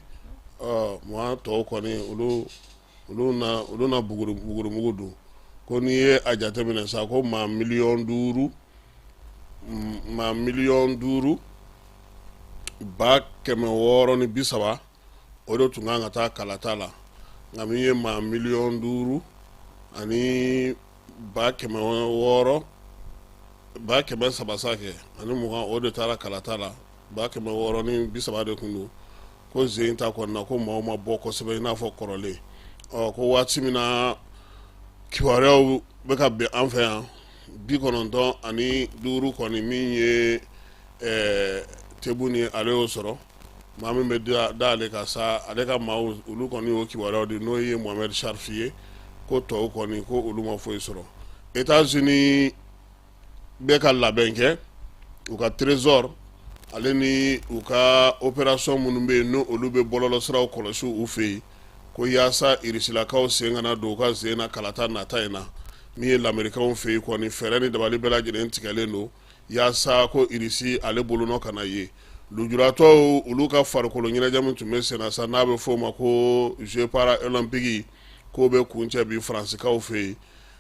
Ɔ maa tɔw kɔni, olu na bugurimugu dun. Ko n'i ye a jateminɛ sa, ko maa miliyɔn 5, maa 5,630,000, o de tun kan ka taa kalata la. Nka min ye maa 5,600,000 sa kɛ ani 20, o de taara kalata la. 630,000 de tun don. Ko zen ta kɔni na, ko maaw ma bɔ kosɛbɛ i n'a fɔ kɔrɔlen. Ɔ ko waati min na kibaruyaw bɛ ka bin an fɛ yan, 95 kɔni, min ye Tebboune, ale y'o sɔrɔ. Maa min bɛ da ale ka sa, ale ka maaw, olu kɔni y'o kibaruyaw di, n'o ye Mohamed Charfi ye. Ko tɔw kɔni, ko olu ma foyi sɔrɔ. États-Unis bɛ ka labɛn kɛ u ka trésor ale ni u ka opération minnu bɛ yen, n'olu bɛ bɔlɔlɔsiraw kɔlɔsi u fɛ yen, ko yaasa irisilakaw sen kana don u ka sen na kalata nata in na. Min ye lamɛrikaw fɛ yen kɔni, fɛɛrɛ ni dabali bɛɛ lajɛlen tigɛlen don yaasa ko Irisi ale bolonɔ kana ye. Lujuratɔw olu ka farikolo ɲɛnajɛ min tun bɛ senna sa, n'a bɛ f'o ma ko Jeux paralympiques, k'o bɛ kuncɛ bi Faransikaw fɛ yen.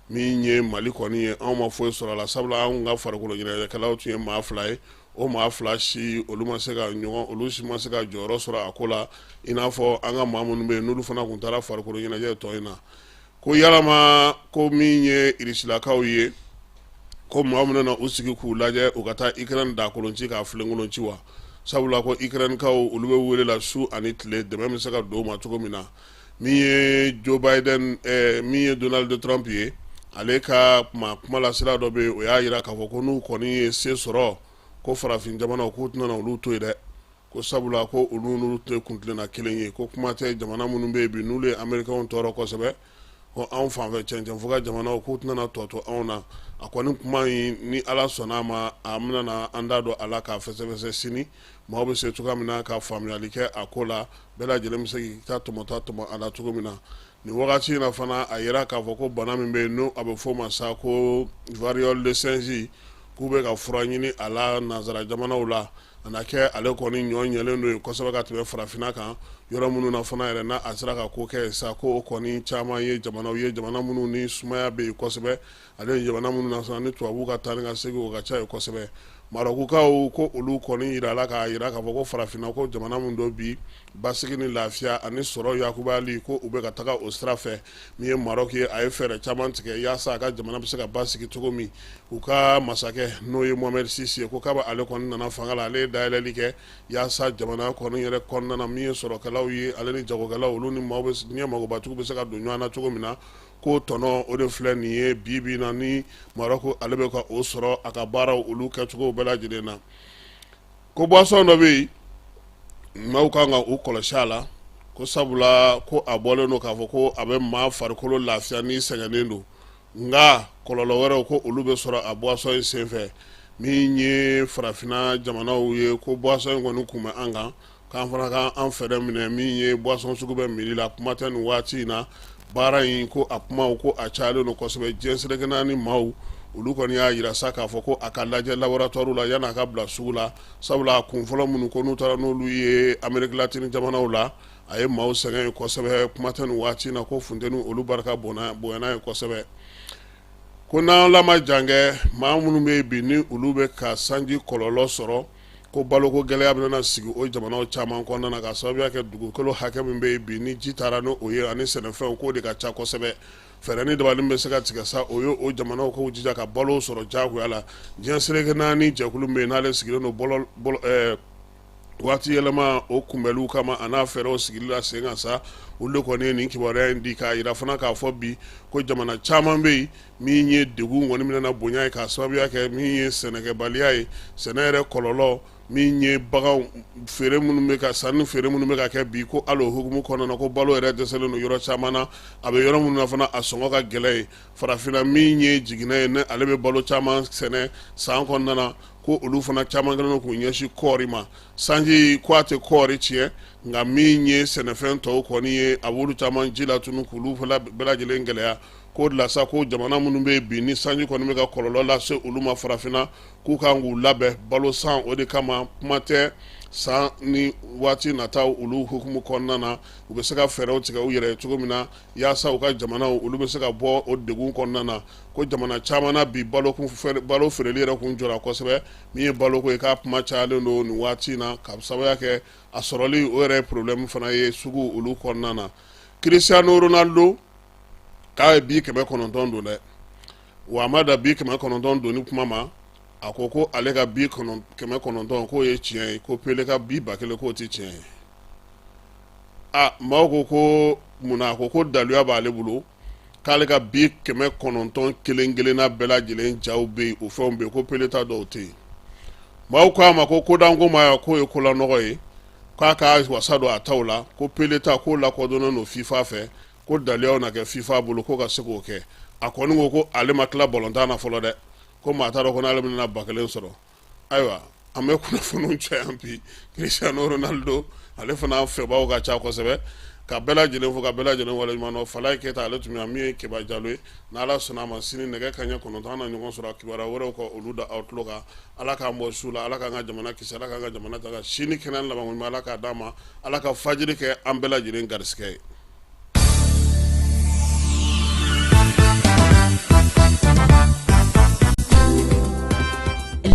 Min ye Mali kɔni ye, anw ma foyi sɔrɔ a la, sabula anw ka farikolo ɲɛnajɛkɛlaw tun ye maa 2 ye. O maa 2 si, olu ma se ka ɲɔgɔn, olu si ma se ka jɔyɔrɔ sɔrɔ a ko la, i n'a fɔ an ka maa minnu bɛ yen n'olu fana tun taara farikolo ɲɛnajɛ tɔ in na. Ko yalama ko min ye Irisilakaw ye, ko maa minnu na u sigi k'u lajɛ u ka taa Ukraine dakolon ci k'a filenkolon ci wa? Sabula ko Ukrainekaw olu bɛ wele la su ani tile, dɛmɛ bɛ se ka don u ma cogo min na. Min ye Joe Biden, min ye Donald Trump ye, ale ka kumalasira dɔ bɛ yen, o y'a jira k'a fɔ ko n'u kɔni ye se sɔrɔ, ko farafin jamanaw k'u tɛna olu to yen dɛ, ko sabula ko olu n'olu tɛ kuntilenna kelen ye, ko kuma tɛ jamana minnu bɛ yen bi n'olu ye Amerikɛnw tɔɔrɔ kosɛbɛ, ko anw fanfɛ cɛncɛnfuga jamanaw k'u tɛna tɔ to anw na. A kɔni kuma in, ni Ala sɔnna a ma, an bɛna an da don a la k'a fɛsɛfɛsɛ sini, maaw bɛ se cogoya min na ka faamuyali kɛ a ko la, bɛɛ lajɛlen bɛ se k'i ta tɔmɔta tɔmɔ a la cogo min na. Nin wagati in na fana, a yira k'a fɔ ko bana min bɛ yen n'o a bɛ f'o ma sa ko variole de singe, k'u bɛ ka fura ɲini a la nansara jamanaw la. A na kɛ ale kɔni ɲɔ ɲɛlen don yen kosɛbɛ ka tɛmɛ farafinna kan, yɔrɔ minnu na fana yɛrɛ n'a a sera ka ko kɛ sa, ko o kɔni caman ye jamanaw ye, jamana minnu ni sumaya bɛ yen kosɛbɛ, ale ni jamana minnu na fana ni tubabuw ka taa ni ka segin o ka ca yen kosɛbɛ. Marɔkukaw ko olu kɔni jirala k'a jira k'a fɔ ko farafinna ko jamana min don bi, basigi ni lafiya ani sɔrɔ yakubayali, ko u bɛ ka taga o sira fɛ. Min ye Marɔku ye, a ye fɛɛrɛ caman tigɛ yaasa a ka jamana bɛ se ka basigi cogo min. U ka masakɛ n'o ye Mohamed six ye, ko kaba ale kɔni nana fanga la, ale ye dayɛlɛli kɛ yaasa jamana kɔni yɛrɛ kɔnɔna na, min ye sɔrɔkɛlaw ye ale ni jagokɛlaw, olu ni maaw bɛ diɲɛ magobatigiw bɛ se ka don ɲɔgɔn na cogo min na, k'o tɔnɔ o de filɛ nin ye bi bi na, ni Marɔku ale bɛ ka o sɔrɔ a ka baaraw olu kɛcogo bɛɛ lajɛlen na. Ko boisson dɔ bɛ yen, maaw kan ka u kɔlɔsi a la, ko sabula ko a bɔlen don k'a fɔ ko a bɛ maa farikolo lafiya n'i sɛgɛnnen don, nka kɔlɔlɔ wɛrɛw ko olu bɛ sɔrɔ a boisson in senfɛ. Min ye farafinna jamanaw ye, ko boisson in kɔni kun bɛ an kan, k'an fana ka an fɛɛrɛ minɛ min ye boisson sugu bɛɛ minli la. Kuma tɛ nin waati in na, baara in ko a kumaw ko a cayalen don kosɛbɛ diɲɛ seleke naani maaw, olu kɔni y'a jira sa k'a fɔ ko a ka lajɛ laboratoire la yan'a ka bila sugu la, sabula a kun fɔlɔ minnu ko n'u taara n'olu ye Amérique latine jamanaw la, a ye maaw sɛgɛn yen kosɛbɛ. Kuma tɛ nin waati in na, ko funteni olu barika bonyana yen kosɛbɛ. Ko n'Ala ma jan kɛ, maa minnu bɛ yen bi ni olu bɛ ka sanji kɔlɔlɔ sɔrɔ, ko baloko gɛlɛya bɛna sigi o jamanaw caman kɔnɔna na, ka sababuya kɛ dugukolo hakɛ min bɛ yen bi ni ji taara ni o ye ani sɛnɛfɛnw k'o de ka ca kosɛbɛ. Fɛɛrɛ ni dabali bɛ se ka tigɛ sa, o ye o jamanaw k'u jija ka balo sɔrɔ diyagoya la. Diɲɛ seleke naani jɛkulu bɛ yen n'ale sigilen don bɔlɔ waati yɛlɛma o kunbɛnliw kama a n'a fɛɛrɛw sigili la sen kan sa, olu de kɔni ye nin kibaruya in di, k'a jira fana k'a fɔ bi ko jamana caman bɛ yen min ye degun kɔni bɛna bonya ye k'a sababuya kɛ min ye sɛnɛkɛbaliya ye, sɛnɛ yɛrɛ kɔlɔlɔ, min ye baganw feere minnu bɛ ka sanni feere minnu bɛ ka kɛ bi, ko hali o hukumu kɔnɔna na, ko balo yɛrɛ dɛsɛlen don yɔrɔ caman na, a bɛ yɔrɔ minnu na fana a sɔngɔ ka gɛlɛn yen. Farafinna min ye jiginɛ ye, ne ale bɛ balo caman sɛnɛ san kɔnɔna na, ko olu fana caman kɛlen don k'u ɲɛsin kɔɔri ma. Sanji ko a tɛ kɔɔri tiɲɛ, nka min ye sɛnɛfɛn tɔw kɔni ye, a b'olu caman ji latunu k'olu fana bɛɛ lajɛlen gɛlɛya. K'o de la sa, ko jamana minnu bɛ yen bi ni sanji kɔni bɛ ka kɔlɔlɔ lase olu ma farafinna, k'u kan k'u labɛn balo san o de kama. Kuma tɛ san ni waati nataw olu hukumu kɔnɔna na, u bɛ se ka fɛɛrɛw tigɛ u yɛrɛ ye cogo min na yaasa u ka jamanaw olu bɛ se ka bɔ o degun kɔnɔna na. Ko jamana caman na bi, balo feereli yɛrɛ kun jɔra kosɛbɛ. Min ye baloko ye, k'a kuma cayalen don nin waati in na, ka sababuya kɛ a sɔrɔli o yɛrɛ ye problème fana ye sugu olu kɔnɔna na. Cristiano Ronaldo k'a ye bi 900 don dɛ, wa a ma da bi 900 donni kuma ma. A ko ko ale ka bi 900 k'o ye tiɲɛ ye, ko Pele ka bi 1000 k'o tɛ tiɲɛ ye. A maaw ko ko munna? A ko ko daluya b'ale bolo, k'ale ka bi 900 kelen kelenna bɛɛ lajɛlen jaw bɛ yen, o fɛnw bɛ yen, ko Pele ta dɔw tɛ yen. Maaw ko a ma ko kodanko ma k'o ye kolanɔgɔ ye, k'a ka wasa don a taw la, ko Pele ta k'o lakodɔnnen don FIFA fɛ, ko daluyaw na kɛ FIFA bolo ko ka se k'o kɛ. A kɔni ko ko ale ma tila balontan na fɔlɔ dɛ, ko maa t'a dɔn ko n'ale bɛna 1000 sɔrɔ. Ayiwa, an bɛ kunnafoniw cɛ yan bi. Cristiano Ronaldo ale fana fɛbaaw ka ca kosɛbɛ. Ka bɛɛ lajɛlen fo, ka bɛɛ lajɛlen waleɲuman dɔn. Falaye Keyita, ale tun bɛ yan, min ye Keba Jalo ye. N'Ala sɔnna a ma, sini nɛgɛ kanɲɛ 9, an na ɲɔgɔn sɔrɔ kibaruya wɛrɛw ka olu da aw tulo kan. Ala k'an bɔ su la, Ala k'an ka jamana kisi, Ala k'an ka jamana ta sini kɛnɛ laban ɲuman Ala k'a d'an ma, Ala ka fajiri kɛ an bɛɛ lajɛlen garisɛgɛ ye.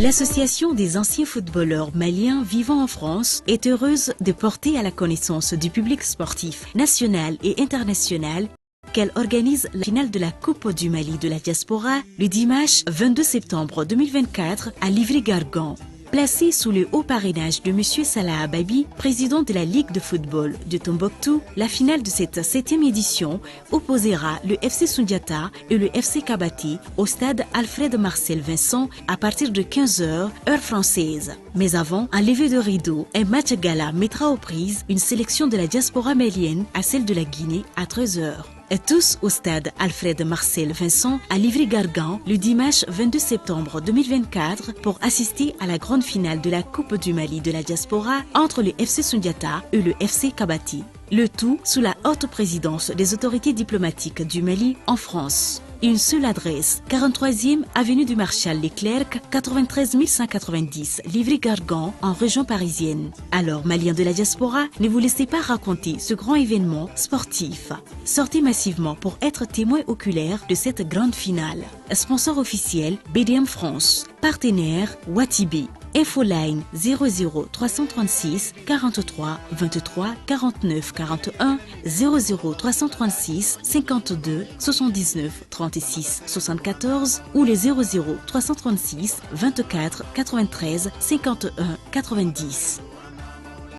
L'Association des anciens footballeurs maliens vivant en France est heureuse de porter à la connaissance du public sportif national et international qu'elle organise la finale de la Coupe du Mali de la diaspora le dimanche 22 septembre 2024 à Livry-Gargan. Placée sous le haut parrainage de M. Salah Ababi, président de la Ligue de football de Tombouctou, la finale de cette 7e édition opposera le FC Sundiata et le FC Kabati au stade Alfred Marcel Vincent à partir de 15h, heure française. Mais avant, un lever de rideau, un match gala mettra aux prises une sélection de la diaspora malienne à celle de la Guinée à 13h. Et tous au stade Alfred Marcel Vincent à Livry-Gargan le dimanche 22 septembre 2024 pour assister à la grande finale de la Coupe du Mali de la diaspora entre le FC Sundiata et le FC Kabati. Le tout sous la haute présidence des autorités diplomatiques du Mali en France. Une seule adresse, 43e avenue du Marshal Leclerc, 93 190, Livry-Gargan, en région parisienne. Alors, Maliens de la diaspora, ne vous laissez pas raconter ce grand événement sportif. Sortez massivement pour être témoin oculaire de cette grande finale. Sponsor officiel, BDM France. Partenaire, Watibé. Infoline 00 336 43 23 49 41 00 336 52 79 36 74 ou les 00 336 24 93 51 90.